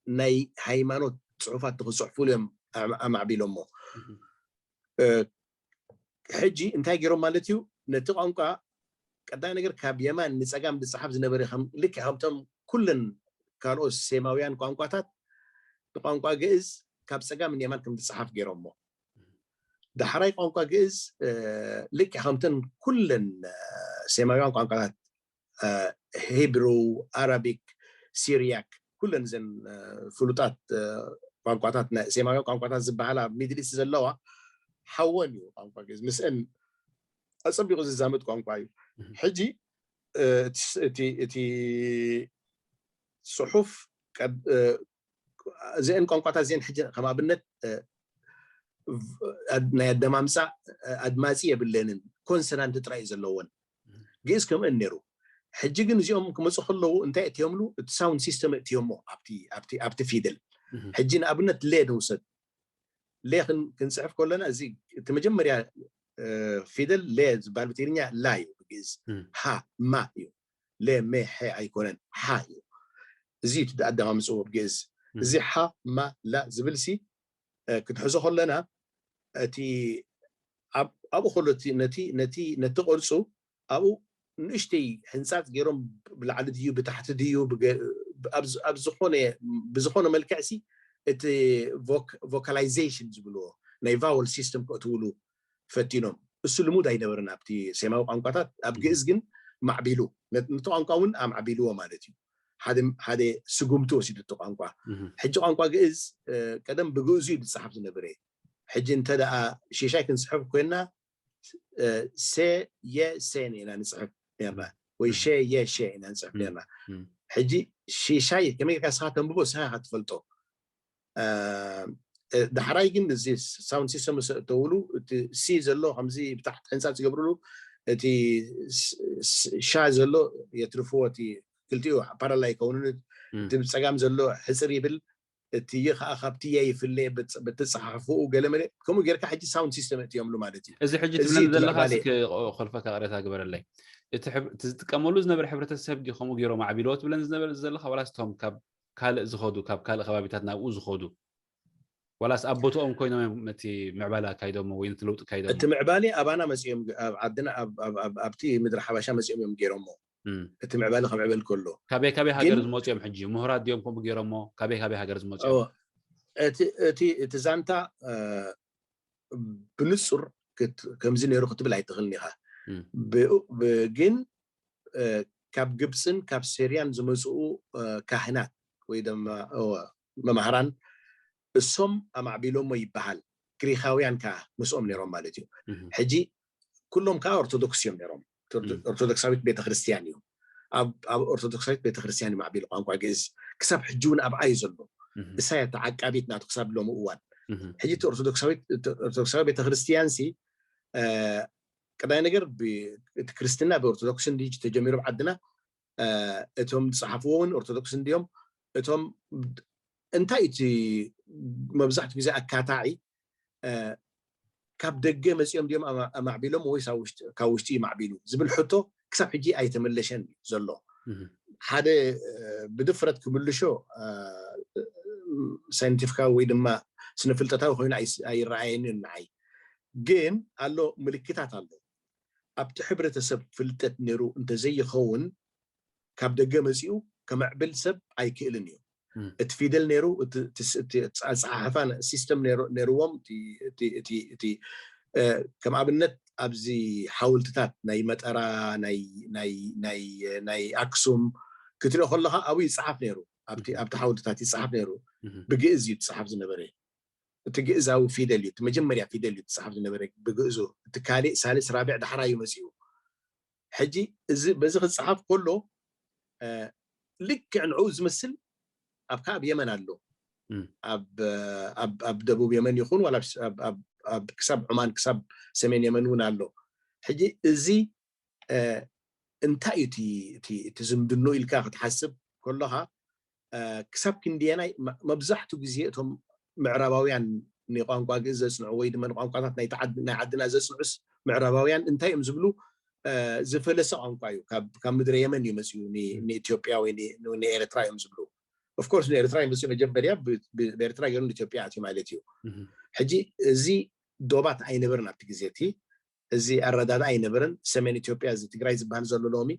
ናይ ሃይማኖት ፅሑፋት ንክፅሕፉሉ እዮም ኣማዕቢሎሞ። ሕጂ እንታይ ገይሮም ማለት እዩ? ነቲ ቋንቋ ቀዳይ ነገር ካብ የማን ንፀጋም ዝፀሓፍ ዝነበረ ልክዕ ከምቶም ኩለን ካልኦት ሴማውያን ቋንቋታት ንቋንቋ ግእዝ ካብ ፀጋም ንየማን ከም ዝፀሓፍ ገይሮሞ። ዳሕራይ ቋንቋ ግእዝ ልክዕ ከምተን ኩለን ሴማውያን ቋንቋታት ሂብሩ፣ ኣራቢክ፣ ሲርያክ፣ ኩለን እዘን ፍሉጣት ቋንቋታት ሴማውያን ቋንቋታት ዝበሃላ ኣብ ሚድል ኢስት ዘለዋ ሓወን እዩ ቋንቋ ግእዝ። ምስአን ኣፀቢቑ ዝዛመድ ቋንቋ እዩ። ሕጂ እቲ ፅሑፍ እዚአን ቋንቋታት እዚአን ሕጂ ከም ኣብነት ናይ ኣደማምፃ ኣድማፂ የብለንን፣ ኮንሰናንት ጥራይ ዘለዎን። ግእዝ ከምአን ነይሩ። ሕጂ ግን እዚኦም ክመፁ ከለዉ እንታይ እትዮምሉ? እቲ ሳውንድ ሲስተም እትዮሞ ኣብቲ ፊደል። ሕጂ ንኣብነት ሌ ንውሰድ። ሌ ክንፅሕፍ ከለና እዚ እቲ መጀመርያ ፊደል ሌ ዝበሃል ብትግርኛ ላ እዩ፣ ብግእዝ ሃ ማ እዩ። ሌ ሜ ሐ ኣይኮነን፣ ሓ እዩ። እዚ እቲ ኣደማምፅዎ ብግእዝ። እዚ ሓ ማ ላ ዝብል ሲ ክትሕዞ ከለና እቲ ኣብኡ ከሎ ነቲ ነቲ ነቲ ቅርፁ ኣብኡ ንእሽተይ ሕንፃፅ ገይሮም ብላዕሊ ድዩ ብታሕቲ ድዩ ኣብ ዝኾነ ብዝኾነ መልክዕ ሲ እቲ ቮካላይዜሽን ዝብልዎ ናይ ቫወል ሲስተም ከእትውሉ ፈቲኖም። እሱ ልሙድ ኣይነበረን ኣብቲ ሴማዊ ቋንቋታት። ኣብ ግእዝ ግን ማዕቢሉ ነቲ ቋንቋ እውን ኣማዕቢልዎ ማለት እዩ። ሓደ ስጉምቲ ወሲዱ እቲ ቋንቋ። ሕጂ ቋንቋ ግእዝ ቀደም ብግእዙ እዩ ዝፀሓፍ ዝነበረ። ሕጂ እንተ ደኣ ሽሻይ ክንፅሕፍ ኮይና ሴ የ ሴን ኢና ንፅሕፍ ነርና ወይ ሸ የ ሸ ኢና ንፅሕፍ ነርና። ሕጂ ሽሻይ ከመይ ጌርካ ንስኻ ተንብቦ ንስኻ ኢኻ ትፈልጦ። ዳሕራይ ግን እዚ ሳውንድ ሲስተም ምስ ኣእተውሉ እቲ ሲ ዘሎ ከምዚ ብታሕቲ ሕንፃፅ ዝገብርሉ እቲ ሻ ዘሎ የትርፍዎ፣ እቲ ክልቲኡ ፓራላ ይከውንን እቲ ብፀጋም ዘሎ ሕፅር ይብል። እቲ ይ ከዓ ካብቲ የ ይፍለ ብትፅሓፍኡ ገለመለ ከምኡ ጌርካ ሕጂ ሳውንድ ሲስተም እትዮምሉ ማለት እዩ። እዚ ሕጂ ትብለኒ ዘለካ ኮልፈካ ቅሬታ ግበረለይ። እቲ ዝጥቀመሉ ዝነበረ ሕብረተሰብ ድዩ ከምኡ ገይሮም ኣዕቢልዎ ትብለኒ ዝነበረ ዘለካ ዋላስ እቶም ካብ ካልእ ዝኸዱ ካብ ካልእ ከባቢታት ናብኡ ዝኸዱ ዋላስ ኣብ ቦትኦም ኮይኖም እዮም ነቲ ምዕባለ ኣካይዶሞ ወይ ነቲ ለውጢ ኣካይዶሞ? እቲ ምዕባለ ኣባና መፂኦም ኣብ ዓድና ኣብቲ ምድሪ ሓበሻ መፂኦም እዮም ገይሮሞ። እቲ ምዕባለ ከምዕበል ከሎ ካበይ ካበይ ሃገር ዝመፁ እዮም? ሕጂ ምሁራት ድዮም ከምኡ ገይሮሞ? ካበይ ካበይ ሃገር ዝመፁ እዮም? እቲ እቲ ዛንታ ብንፁር ከምዚ ነይሩ ክትብል ኣይትኽእልን ኢኻ። ግን ካብ ግብፅን ካብ ሴርያን ዝመፅኡ ካህናት ወይ ድማ መማህራን እሶም ኣማዕቢሎሞ ይበሃል። ግሪኻውያን ከዓ ምስኦም ነይሮም ማለት እዩ። ሕጂ ኩሎም ከዓ ኦርቶዶክስ እዮም ነይሮም። ኦርቶዶክሳዊት ቤተክርስትያን እዩ። ኣብ ኦርቶዶክሳዊት ቤተክርስትያን እዩ ማዕቢሉ ቋንቋ ግእዝ። ክሳብ ሕጂ እውን ኣብኣ እዩ ዘሎ። እሳ እያ ተዓቃቢት ናቱ ክሳብ ሎሚ እዋን። ሕጂ እቲ ኦርቶዶክሳዊ ቤተክርስትያን ሲ ቀዳይ ነገር እቲ ክርስትና ብኦርቶዶክስ እንዲ ተጀሚሩ ኣብ ዓድና እቶም ዝፀሓፍዎ እውን ኦርቶዶክስ እንዲዮም። እቶም እንታይ እቲ መብዛሕትኡ ግዜ ኣካታዒ ካብ ደገ መፂኦም ድዮም ኣማዕቢሎም ወይስ ካብ ውሽጢ እዩ ማዕቢሉ ዝብል ሕቶ ክሳብ ሕጂ ኣይተመለሸን እዩ ዘሎ። ሓደ ብድፍረት ክምልሾ ሳይንቲፊካዊ ወይ ድማ ስነ ፍልጠታዊ ኮይኑ ኣይረኣየንን ንዓይ። ግን ኣሎ ምልክታት ኣሎ። ኣብቲ ሕብረተሰብ ፍልጠት ነይሩ እንተዘይኸውን ካብ ደገ መፂኡ ከመዕብል ሰብ ኣይክእልን እዩ። እቲ ፊደል ነይሩ፣ ኣፀሓሕፋ ሲስተም ነይርዎም። እቲ ከም ኣብነት ኣብዚ ሓውልትታት ናይ መጠራ ናይ ኣክሱም ክትሪኦ ከለካ ኣብኡ ይፀሓፍ ነይሩ። ኣብቲ ሓውልትታት ይፀሓፍ ነይሩ። ብግእዝ እዩ ትፀሓፍ ዝነበረ። እቲ ግእዛዊ ፊደል እዩ፣ እቲ መጀመርያ ፊደል እዩ ትፀሓፍ ዝነበረ ብግእዙ። እቲ ካልእ፣ ሳልስ፣ ራብዕ ዳሕራ እዩ መፂኡ። ሕጂ እዚ በዚ ክፀሓፍ ከሎ ልክዕ ንዕኡ ዝመስል ኣብ ካብ የመን ኣሎ። ኣብ ደቡብ የመን ይኹን ዋላ ክሳብ ዑማን ክሳብ ሰሜን የመን እውን ኣሎ። ሕጂ እዚ እንታይ እዩ እቲ ዝምድኖ ኢልካ ክትሓስብ ከለኻ ክሳብ ክንደየናይ መብዛሕቱ ግዜ እቶም ምዕራባውያን ንቋንቋ ግእዝ ዘፅንዑ ወይ ድማ ንቋንቋታት ናይ ዓድና ዘፅንዑስ ምዕራባውያን እንታይ እዮም ዝብሉ? ዝፈለሰ ቋንቋ እዩ። ካብ ምድረ የመን እዩ መፅኡ ንኢትዮጵያ ወይ ንኤርትራ እዮም ዝብሉ። ኦፍኮርስ ንኤርትራ እዩ መፅኡ መጀመርያ፣ ብኤርትራ ገይሩ ንኢትዮጵያ ኣትዩ ማለት እዩ። ሕጂ እዚ ዶባት ኣይነበርን ኣብቲ ግዜ እቲ እዚ ኣረዳዳ ኣይነበረን። ሰሜን ኢትዮጵያ እዚ ትግራይ ዝበሃል ዘሎ ሎሚ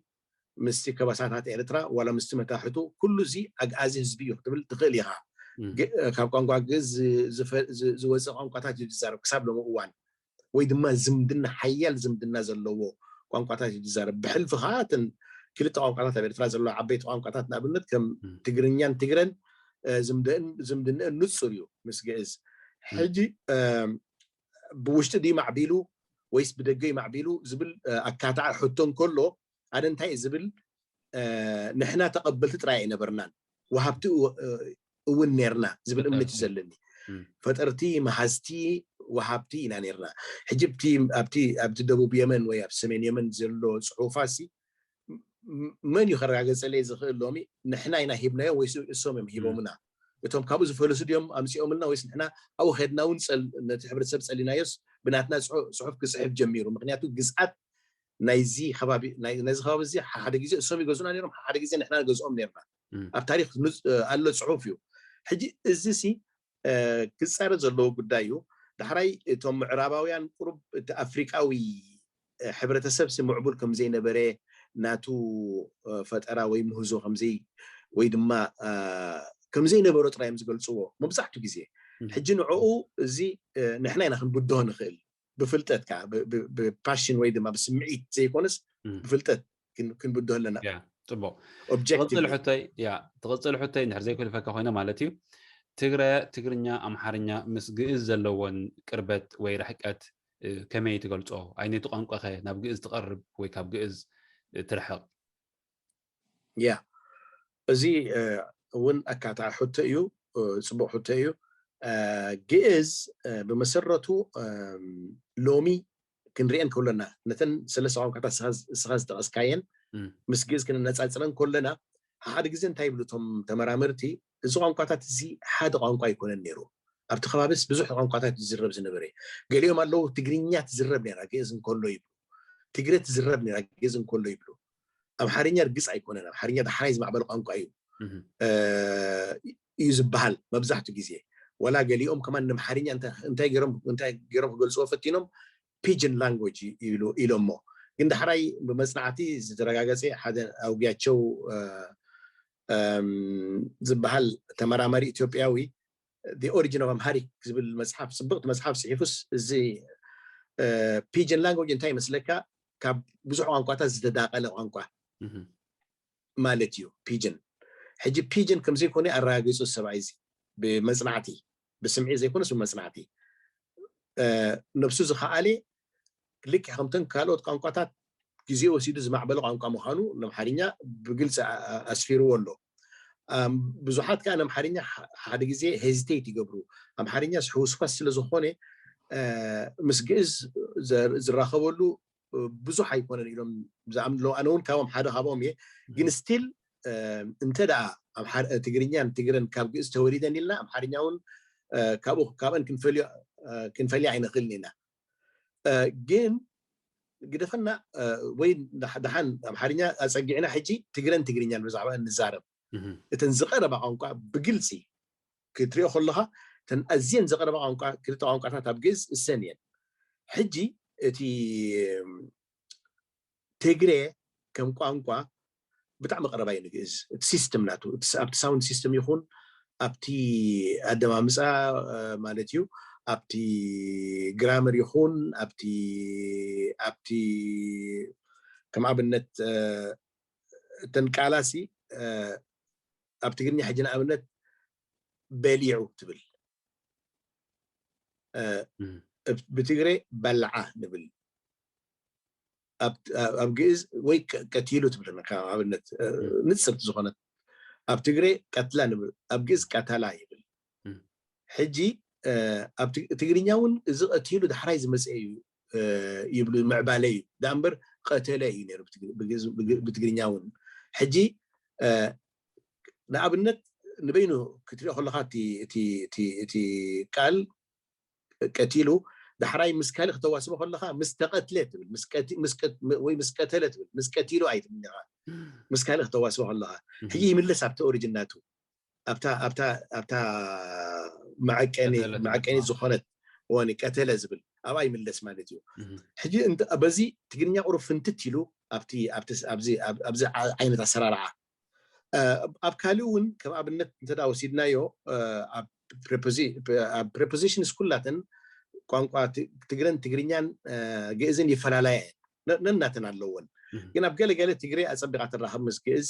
ምስቲ ከበሳታት ኤርትራ ዋላ ምስቲ መታሕቱ ኩሉ እዚ ኣግኣዚ ህዝቢ እዩ ክትብል ትኽእል ኢኻ። ካብ ቋንቋ ግእዝ ዝወፅእ ቋንቋታት እዩ ዝዛረብ ክሳብ ሎሚ እዋን፣ ወይ ድማ ዝምድና ሓያል ዝምድና ዘለዎ ቋንቋታት እዩ ዝዛረብ። ብሕልፊ ከዓ እተን ክልተ ቋንቋታት ኣብ ኤርትራ ዘለዋ ዓበይቲ ቋንቋታት ንኣብነት ከም ትግርኛን ትግረን ዝምድንእን ንፁር እዩ ምስ ግእዝ። ሕጂ ብውሽጢ ድዩ ማዕቢሉ ወይስ ብደገ እዩ ማዕቢሉ ዝብል ኣካታዕ ሕቶ እንከሎ ኣነ እንታይ ዝብል ንሕና ተቐበልቲ ጥራይ ኣይነበርናን፣ ወሃብቲ እውን ነርና ዝብል እምነት እዩ ዘለኒ። ፈጠርቲ፣ መሃዝቲ፣ ወሃብቲ ኢና ነርና። ሕጂ ኣብቲ ደቡብ የመን ወይ ኣብ ሰሜን የመን ዘሎ ፅሑፋሲ መን እዩ ከረጋገፀለይ ዝኽእል? ሎሚ ንሕና ኢና ሂብናዮም ወይስ እሶም እዮም ሂቦምና? እቶም ካብኡ ዝፈለሱ ድዮም ኣምፂኦምልና ወይስ ንሕና ኣብኡ ከድና እውን ነቲ ሕብረተሰብ ፀሊናዮስ ብናትና ፅሑፍ ክፅሕፍ ጀሚሩ? ምክንያቱ ግዝኣት ናይዚ ከባቢ ናይዚ ከባቢ እዚ ሓደ ግዜ እሶም ይገዙና ነይሮም፣ ሓደ ግዜ ንሕና ንገዝኦም ነርና። ኣብ ታሪክ ኣሎ ፅሑፍ እዩ። ሕጂ እዚ ሲ ክፃረ ዘለዎ ጉዳይ እዩ። ዳሕራይ እቶም ምዕራባውያን ቁሩብ እቲ ኣፍሪቃዊ ሕብረተሰብ ሲ ምዕቡል ከም ዘይነበረ ናቱ ፈጠራ ወይ ምህዞ ከምዘይ ወይ ድማ ከም ዘይነበሮ ጥራይ እዮም ዝገልፅዎ መብዛሕቱ ግዜ። ሕጂ ንዕኡ እዚ ንሕና ኢና ክንብድሆ ንኽእል ብፍልጠት ከዓ ብፓሽን ወይ ድማ ብስምዒት ዘይኮነስ ብፍልጠት ክንብድሆ ኣለና። ፅቡቅ። ትቕፅል ሕቶይ እንድሕር ዘይኮልፈካ ኮይነ ማለት እዩ። ትግረ፣ ትግርኛ፣ ኣምሓርኛ ምስ ግእዝ ዘለወን ቅርበት ወይ ርሕቀት ከመይ ትገልፆ? ኣይነቲ ቋንቋኸ ናብ ግእዝ ትቐርብ ወይ ካብ ግእዝ ትርሕቕ? ያ፣ እዚ እውን ኣካታዕ ሕቶ እዩ። ፅቡቅ ሕቶ እዩ። ግእዝ ብመሰረቱ ሎሚ ክንሪአን ከሎና ነተን ሰለስተ ቋንቋታት እስኻ ዝጠቐስካየን ምስ ግእዝ ክነነፃፅረን ከለና ሓደ ግዜ እንታይ ይብሉ እቶም ተመራመርቲ፣ እዚ ቋንቋታት እዚ ሓደ ቋንቋ ኣይኮነን ነይሩ። ኣብቲ ከባቢስ ብዙሕ ቋንቋታት ዝዝረብ ዝነበረ። ገሊኦም ኣለዉ ትግርኛ ትዝረብ ነይራ ግእዝ እንከሎ ይብሉ፣ ትግረ ትዝረብ ነይራ ግእዝ እንከሎ ይብሉ። ኣምሓርኛ ርግፅ ኣይኮነን፣ ኣምሓርኛ ዳሕራይ ዝማዕበለ ቋንቋ እዩ እዩ ዝበሃል መብዛሕቱ ግዜ። ወላ ገሊኦም ከማን ንኣምሓርኛ እንታይ ገይሮም ክገልፅዎ ፈቲኖም ፒጅን ላንጉጅ ኢሎሞ። ግን ዳሕራይ ብመፅናዕቲ ዝተረጋገፀ ሓደ ኣውጊያቸው ዝበሃል ተመራማሪ ኢትዮጵያዊ The Origin of Amharic ዝብል መፅሓፍ፣ ፅብቕቲ መፅሓፍ ፅሒፉስ እዚ ፒጅን ላንጉጅ እንታይ ይመስለካ? ካብ ብዙሕ ቋንቋታት ዝተዳቀለ ቋንቋ ማለት እዩ ፒጅን። ሕጂ ፒጅን ከምዘይኮነ ኣረጋጊፁ ሰብኣይ እዚ ብመፅናዕቲ፣ ብስምዒ ዘይኮነስ ብመፅናዕቲ። ነብሱ ዝኸኣለ ልክዕ ከምተን ካልኦት ቋንቋታት ግዜ ወሲዱ ዝማዕበለ ቋንቋ ምዃኑ ንኣምሓርኛ ብግልፂ ኣስፊርዎ ኣሎ። ብዙሓት ከዓ ንኣምሓርኛ ሓደ ግዜ ሄዚቴት ይገብሩ። ኣምሓርኛ ሕውስኳስ ስለ ዝኾነ ምስ ግእዝ ዝራኸበሉ ብዙሕ ኣይኮነን ኢሎም ዝኣምንለው። ኣነ እውን ካብኦም ሓደ ካብኦም እየ። ግን ስቲል እንተ ደኣ ትግርኛን ትግረን ካብ ግእዝ ተወሊደን ኢልና ኣምሓርኛ እውን ካብኡ ካብአን ክንፈልያ ኣይንኽእልን ኢና። ግን ግደፈና ወይ ደሓን ኣምሓርኛ ኣፀጊዕና ሕጂ ትግረን ትግርኛን ብዛዕባ እንዛረብ እተን ዝቐረባ ቋንቋ ብግልፂ ክትሪኦ ከለኻ እተን ኣዝየን ዝቐረባ ቋንቋ ክልተ ቋንቋታት ኣብ ግእዝ እሰን እየን። ሕጂ እቲ ትግሬ ከም ቋንቋ ብጣዕሚ ቀረባ እዩ ንግእዝ። እቲ ሲስተም ናቱ ኣብቲ ሳውንድ ሲስተም ይኹን ኣብቲ ኣደማምፃ ማለት እዩ ኣብቲ ግራመር ይኹን ኣብቲ ኣብቲ ከም ኣብነት እተን ቃላሲ ኣብ ትግርኛ ሕጂ ንኣብነት በሊዑ ትብል ብትግሬ በልዓ ንብል ኣብ ግእዝ ወይ ቀቲሉ ትብል ኣብነት ንፅብቲ ዝኾነት ኣብ ትግሬ ቀትላ ንብል ኣብ ግእዝ ቀተላ ይብል። ሕጂ ኣብ ትግርኛ እውን እዚ ቀቲሉ ዳሕራይ ዝመፀ እዩ ይብሉ ምዕባለ እዩ ዳ እምበር ቀተለ እዩ ነይሩ ብትግርኛ እውን። ሕጂ ንኣብነት ንበይኑ ክትሪኦ ከለካ እቲ ቃል ቀቲሉ ዳሕራይ ምስ ካልእ ክተዋስቦ ከለካ ምስ ተቐትለ ትብል ወይ ምስ ቀተለ ትብል ምስ ቀቲሉ ኣይትብል ኢኻ ምስ ካልእ ክተዋስቦ ከለካ ሕጂ ይምለስ ኣብቲ ኦሪጅን ናቱ ኣብታ ኣብታ ኣብታ መዐቀኒ መዐቀኒ ዝኾነት ወኒ ቀተለ ዝብል ኣብኣ ይምለስ ማለት እዩ። ሕጂ በዚ ትግርኛ ቁሩብ ፍንትት ኢሉ ኣብቲ ኣብዚ ዓይነት ኣሰራርዓ ኣብ ካልእ እውን ከም ኣብነት እንተ ወሲድናዮ ኣብ ፕሬፖዚሽንስ ኩላተን ቋንቋ ትግረን ትግርኛን ግእዝን ይፈላለያ እየን ነናተን ኣለወን። ግን ኣብ ገለገለ ትግሬ ኣፀቢቓ ትራኸብ ምስ ግእዝ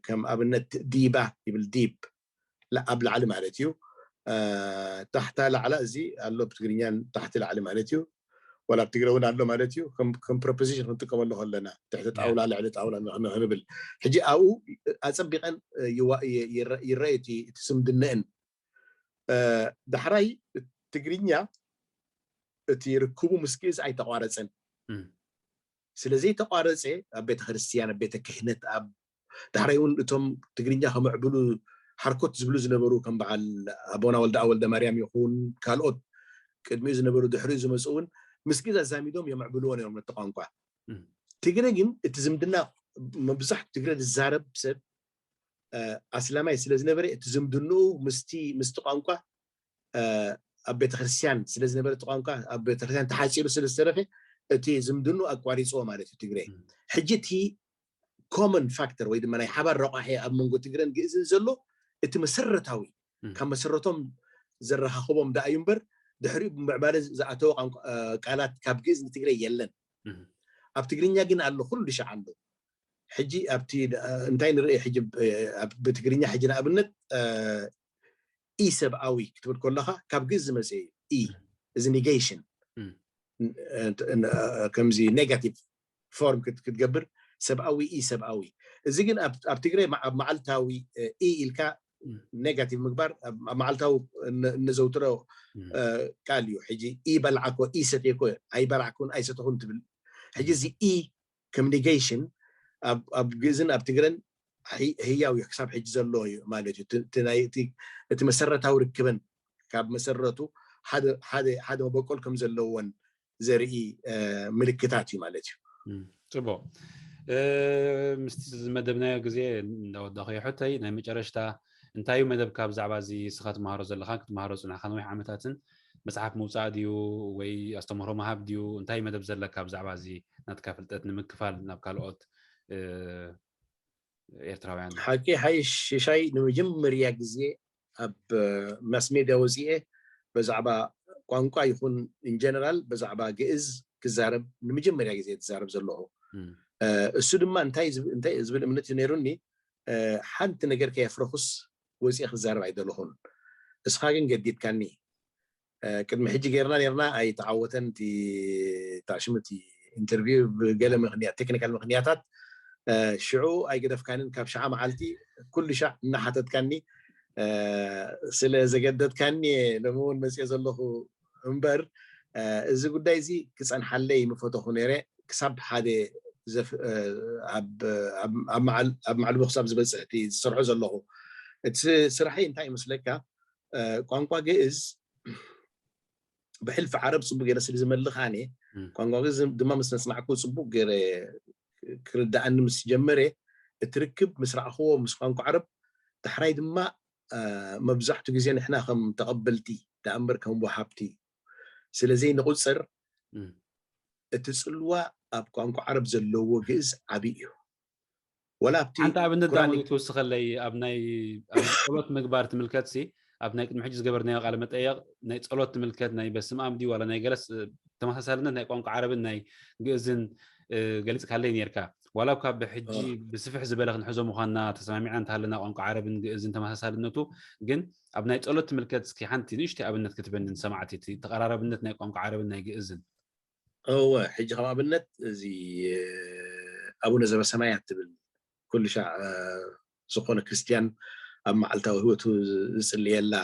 ከም ኣብነት ዲባ ይብል ዲብ ኣብ ላዕሊ ማለት እዩ። ታሕታ ላዕላ እዚ ኣሎ ብትግርኛን ታሕቲ ላዕሊ ማለት እዩ። ወላ ኣብ ትግረ እውን ኣሎ ማለት እዩ። ከም ፕሮፖዚሽን ክንጥቀመሉ ከለና ትሕቲ ጣውላ ልዕሊ ጣውላ ንብል። ሕጂ ኣብኡ ኣፀቢቐን ይረአ እቲ ስምድንእን ዳሕራይ ትግርኛ እቲ ርክቡ ምስ ግእዝ ኣይተቋረፀን። ስለዘይተቋረፀ ኣብ ቤተክርስትያን ኣብ ቤተ ክህነት ኣብ ዳሕራይ እውን እቶም ትግርኛ ከመዕብሉ ሓርኮት ዝብሉ ዝነበሩ ከም በዓል ኣቦና ወልደኣ ወልደ ማርያም ይኹን ካልኦት ቅድሚኡ ዝነበሩ ድሕሪኡ ዝመፁ እውን ምስ ግእዝ ኣዛሚዶም የምዕብልዎ ነይሮም ነቲ ቋንቋ። ትግረ ግን እቲ ዝምድና መብዛሕቱ ትግረ ዝዛረብ ሰብ ኣስላማይ ስለ ዝነበረ እቲ ዝምድንኡ ምስቲ ምስቲ ቋንቋ ኣብ ቤተክርስትያን ስለ ዝነበረ እቲ ቋንቋ ኣብ ቤተክርስትያን ተሓፂሩ ስለ ዝተረፈ እቲ ዝምድንኡ ኣቋሪፅዎ ማለት እዩ ትግረ። ሕጂ እቲ ኮመን ፋክተር ወይ ድማ ናይ ሓባር ረቋሒ ኣብ መንጎ ትግረን ግእዝን ዘሎ እቲ መሰረታዊ ካብ መሰረቶም ዘረኻኽቦም ደኣ እዩ እምበር ድሕሪኡ ብምዕባለ ዝኣተወ ቃላት ካብ ግእዝ ንትግረ የለን። ኣብ ትግርኛ ግን ኣሎ፣ ኩሉ ሻዕ ኣሎ። ሕጂ ኣብቲ እንታይ ንርኢ ሕጂ ብትግርኛ ሕጂ ንኣብነት ኢ ሰብኣዊ ክትብል ከለኻ ካብ ግእዝ ዝመፀ እዩ። ኢ እዚ ኔጌሽን ከምዚ ኔጋቲቭ ፎርም ክትገብር ሰብኣዊ ኢ ሰብኣዊ። እዚ ግን ኣብ ትግራይ ኣብ መዓልታዊ ኢ ኢልካ ኔጋቲቭ ምግባር ኣብ መዓልታዊ እነዘውትሮ ቃል እዩ። ሕጂ ኢ በልዓኮ ኢ ሰቴኮ ኣይበላዕኩን ኣይሰተኹን ትብል። ሕጂ እዚ ኢ ከም ኔጌሽን ኣብ ግእዝን ኣብ ትግረን ህያው እዩ፣ ክሳብ ሕጂ ዘሎ እዩ ማለት እዩ። እቲ መሰረታዊ ርክበን ካብ መሰረቱ ሓደ መበቆል ከም ዘለዎን ዘርኢ ምልክታት እዩ ማለት እዩ። ፅቡቅ፣ ምስቲ ዝመደብናዮ ግዜ እንዳወዳኸዮ ሕቶይ ናይ መጨረሽታ እንታይ እዩ መደብካ ብዛዕባ እዚ ስኻ ትመሃሮ ዘለኻን ክትመሃሮ ፅናሕካ ነዊሕ ዓመታትን መፅሓፍ ምውፃእ ድዩ ወይ ኣስተምህሮ ምሃብ ድዩ? እንታይ መደብ ዘለካ ብዛዕባ እዚ ናትካ ፍልጠት ንምክፋል ናብ ካልኦት ኤርትራውያን? ሓቂ ሓይሽ ሽሻይ ንምጅምርያ ግዜ ኣብ ማስ ሜድያ ወፂኤ በዛዕባ ቋንቋ ይኹን ኢንጀነራል በዛዕባ ግእዝ ክዛረብ ንምጀመርያ ግዜ ትዛረብ ዘለኹ። እሱ ድማ እንታይ ዝብል እምነት እዩ ነይሩኒ፣ ሓንቲ ነገር ከየፍረኹስ ወፂኤ ክዛረብ ኣይደለኹን። እስኻ ግን ገዲድካኒ። ቅድሚ ሕጂ ጌርና ኔርና ኣይተዓወተን። እቲ ታሽሙ እቲ ኢንተርቪው ብገለ ምክንያት ቴክኒካል ምክንያታት ሽዑ ኣይገደፍካንን። ካብ ሸዓ መዓልቲ ኩሉ ሻዕ እናሓተትካኒ ስለ ዘገደድካኒ ሎሚ እውን መፅየ ዘለኹ እምበር እዚ ጉዳይ እዚ ክፀንሓለይ ምፈተኹ ነይረ። ክሳብ ሓደ ኣብ መዓልቦ ክሳብ ዝበፅሕ እቲ ዝሰርሖ ዘለኹ እቲ ስራሐይ እንታይ ይመስለካ? ቋንቋ ግእዝ ብሕልፊ ዓረብ ፅቡቅ ገይረ ስለ ዝመልኽ ኣነ፣ ቋንቋ ግእዝ ድማ ምስ ነፅናዕኩ ፅቡቅ ገይረ ክርዳኣኒ ምስ ጀመረ፣ እቲ ርክብ ምስ ረኣኽዎ ምስ ቋንቋ ዓረብ፣ ዳሕራይ ድማ መብዛሕቱ ግዜ ንሕና ከም ተቐበልቲ ደኣምበር ከም ወሃብቲ ስለ ዘይንቑጸር፣ እቲ ጽልዋ ኣብ ቋንቋ ዓረብ ዘለዎ ግእዝ ዓቢ እዩ። ወላ ኣብቲ ሓንቲ ኣብነት ቁርኣን ዳዊት ትውስኸለይ፣ ኣብ ናይ ኣብ ጸሎት ምግባር ትምልከትሲ፣ ኣብ ናይ ቅድሚ ሕጂ ዝገበርናዮ ቃለ መጠየቕ ናይ ጸሎት ትምልከት፣ ናይ በስመ ኣብ ድዩ ዋላ ናይ ገለስ፣ እ፣ ተመሳሳልነት ናይ ቋንቋ ዓረብን ናይ ግእዝን፣ እ፣ ገሊጽካለይ ነርካ። ዋላ እኳ ብሕጂ እ። ብስፍሕ ዝበለ ክንሕዞ ምዃንና ተሰማሚዕና እንተሃለና ቋንቋ ዓረብን ግእዝን ተመሳሳልነቱ፣ ግን ኣብ ናይ ጸሎት ትምልከት እስኪ ሓንቲ ንእሽተይ ኣብነት ክትበኒ ንሰማዕቲ፣ እቲ ተቐራራብነት ናይ ቋንቋ ዓረብን ናይ ግእዝን። እወ፣ ሕጂ ከም ኣብነት እዚ፣ እ፣ ኣቡነ ዘበሰማያት ትብል ኩሉ ሻዕ፣ እ፣ ዝኾነ ክርስትያን ኣብ መዓልታዊ ህይወቱ ዝጽልየላ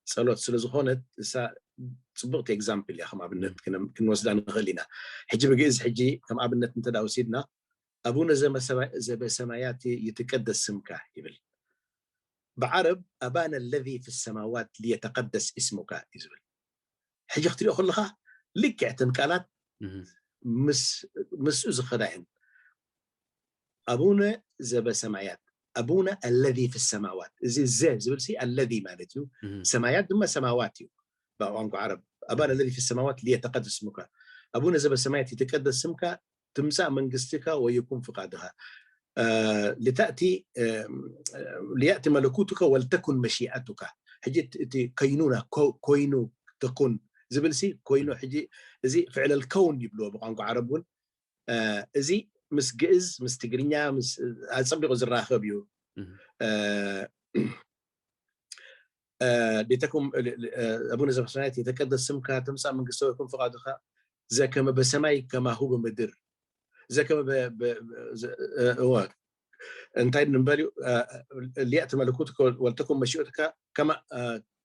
ጸሎት ስለ ዝኾነት፣ እሳ ጽብቕቲ ኤግዛምፕል እያ፣ ከም ኣብነት ክነ-፣ ክንወስዳ ንኽእል ኢና። ሕጂ ብግእዝ ሕጂ ከም ኣብነት እንተ ደኣ ወሲድና፣ ኣቡነ ዘመሰማ-፣ ዘበሰማያት ይትቀደስ ስምካ ይብል። ብዓረብ ኣባና ለዚ ፊ ሰማዋት ሊየተቀደስ እስሙካ እዩ ዝብል። ሕጂ ክትሪኦ ከለኻ ልክዕ እተን ቃላት እህ። ምስ-፣ ምስኡ ዝኸዳ እየን። ኣቡነ ዘበሰማያት፣ ኣቡነ ኣለዚ ፊ ሰማዋት። እዚ ዘ ዝብል ሲ ኣለዚ ማለት እዩ። እህ። ሰማያት ድማ ሰማዋት እዩ ብቋንቋ ዓረብ። ኣባና ኣለዚ ፊ ሰማዋት ሊየተቀደስ ስሙካ። ኣቡነ ዘበሰማያት ይትቀደስ ስምካ፣ ትምጻእ መንግስትካ ወይኩን ፍቃድካ። እ፣ ልታእቲ፣ እ፣ ሊያእቲ መለኩቱካ ወልተኩን መሺኣቱካ። ሕጂ እቲ፣ እቲ ከይኑና፣ ኮ-፣ ኮይኑ ተኩን ዝብል ሲ ኮይኑ፣ ሕጂ እዚ ፍዕለል ከውን ይብልዎ ብቋንቋ ዓረብ እውን። እ፣ እዚ ምስ ግእዝ፣ ምስ ትግርኛ፣ ምስ፣ ኣጸቢቑ ዝራኸብ እዩ። እህ። እ፣ እ፣ ሊተኩም፣ እ፣ እ፣ ኣቡነ ዘበሰማያት የተቀደስ ስምካ፣ ትምጻእ መንግስተ ወይኩን ፍቃድካ፣ ዘከመ በሰማይ ከማሁ ብምድር። ዘከመ በ-፣ በ-፣ በ-፣ ዘ-፣ እ፣ እወ። እንታይ ንበል እዩ? እ፣ ሊያእቲ መለኩትከ ወልተኩም መሺኦትካ ከማ፣ እ፣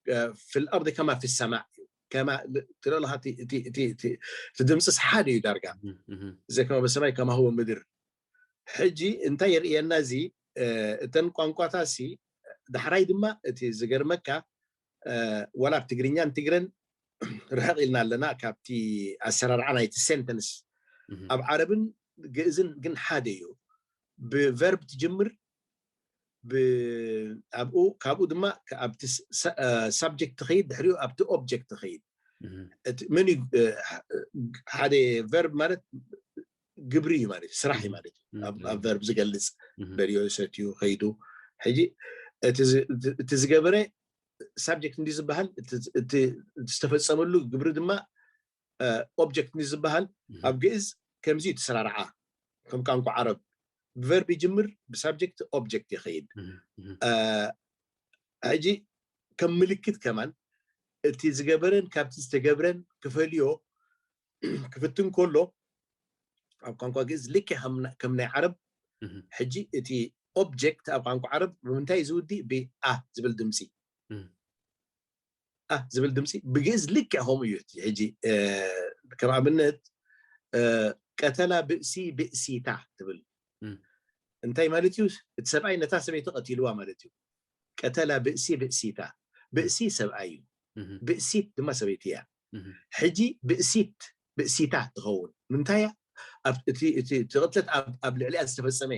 እ፣ ፊል ኣርዲ ከማ ፊ ሰማእ እዩ። ከማ ል-፣ ትርኢ ኣለኻ እቲ፣ እቲ፣ እቲ፣ እቲ፣ እቲ ድምፅስ ሓደ እዩ ዳርጋ። እህ፣ እህ። ዘከመ በሰማይ ከማሁ ብምድር። ሕጂ እንታይ የርእየና እዚ? እ፣ እተን ቋንቋታሲ ዳሕራይ ድማ እቲ ዝገርመካ፣ እ፣ ዋላ ኣብ ትግርኛን ትግረን ርሕቕ ኢልና ኣለና ካብቲ ኣሰራርዓ ናይቲ ሴንተንስ። እህ። ኣብ ዓረብን ግእዝን ግን ሓደ እዩ። ብቨርብ ትጅምር፣ ብ-፣ ኣብኡ፣ ካብኡ ድማ ከ-፣ ኣብቲ ስ-፣ ሳ-፣ እ፣ ሳብጀክት ትኸይድ፣ ድሕሪኡ ኣብቲ ኦብጀክት ትኸይድ። እህ። እቲ መን እዩ፣ እ፣ ሕ-፣ ሓደ ቨርብ ማለት ግብሪ እዩ ማለት እዩ፣ ስራሕ እዩ ማለት እዩ። እህ፣ ኣብ፣ እህ። ኣብ ቨርብ ዝገልጽ እህ። በልዮ፣ ሰትዩ፣ ከይዱ። ሕጂ እቲ ዝ-፣ እቲ፣ እቲ ዝገበረ ሳብጀክት እንዲ ዝበሃል፣ እቲ፣ እቲ፣ እቲ ዝተፈጸመሉ ግብሪ ድማ፣ እ፣ ኦብጀክት እንዲ ዝበሃል፣ እህ። ኣብ ግእዝ ከምዚ እዩ ተሰራርዓ። ከም ቋንቋ ዓረብ ብቨርብ ይጅምር፣ ብሳብጀክት ኦብጀክት ይኸይድ። እህ፣ እህ። እ፣ ሕጂ ከም ምልክት ከማን እቲ ዝገበረን ካብቲ ዝተገብረን ክፈልዮ ክፍትን ከሎ፣ ኣብ ቋንቋ ግእዝ ልክዕ ከም ና-፣ ከም ናይ ዓረብ፣ እህ። ሕጂ እቲ ኦብጀክት ኣብ ቋንቋ ዓረብ ብምንታይ ዝውዲ? ብኣ ዝብል ድምፂ። እህ። ኣ ዝብል ድምፂ ብግእዝ ልክዕ ከምኡ እዩ። እቲ ሕጂ፣ እ፣ ከም ኣብነት፣ እ፣ ቀተላ ብእሲ ብእሲታ ትብል። እም። እንታይ ማለት እዩ? እቲ ሰብኣይ ነታ ሰበይቲ ቀቲልዋ ማለት እዩ። ቀተላ ብእሲ ብእሲታ። ብእሲ ሰብኣይ እዩ። እህ። ብእሲት ድማ ሰበይቲ እያ። እህ። ሕጂ ብእሲት፣ ብእሲታ ትኸውን። ምንታይ እያ? ኣብ እቲ፣ እቲ፣ እቲ ቅትለት ኣብ፣ ኣብ ልዕሊኣ ዝተፈጸመ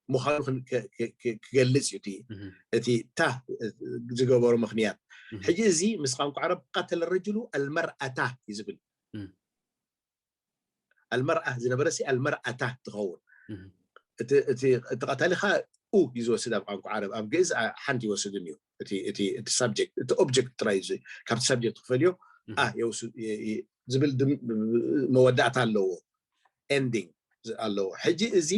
ምዃኑ ክን-፣ ክ-፣ ክ-፣ ክ-፣ ክገልጽ እዩ። እቲ፣ እህ። እቲ ታ ዝገበሮ ምኽንያት። እህ። ሕጂ እዚ ምስ ቋንቋ ዓረብ ቀተለ ረጅሉ ኣልመርኣታ እዩ ዝብል። እም። ኣልመርኣ ዝነበረ ሲ ኣልመርኣታ ትኸውን። እህ። እቲ፣ እቲ፣ እቲ ቀታሊ ኸ ኡ እዩ ዝወስድ ኣብ ቋንቋ ዓረብ። ኣብ ግእዝ ኣ-፣ ሓንቲ ይወስድን እዩ። እቲ፣ እቲ፣ እቲ ሳብጀክት፣ እቲ ኦብጀክት ጥራይ እዩ ዝ-፣ ካብቲ ሳብጀክት ክፈልዮ እህ። ኣ የውስ-፣ የ-፣ የ-፣ ዝብል ድም-፣ መወዳእታ ኣለዎ። ኤንዲንግ ዝ-፣ ኣለዎ። ሕጂ እዚ፣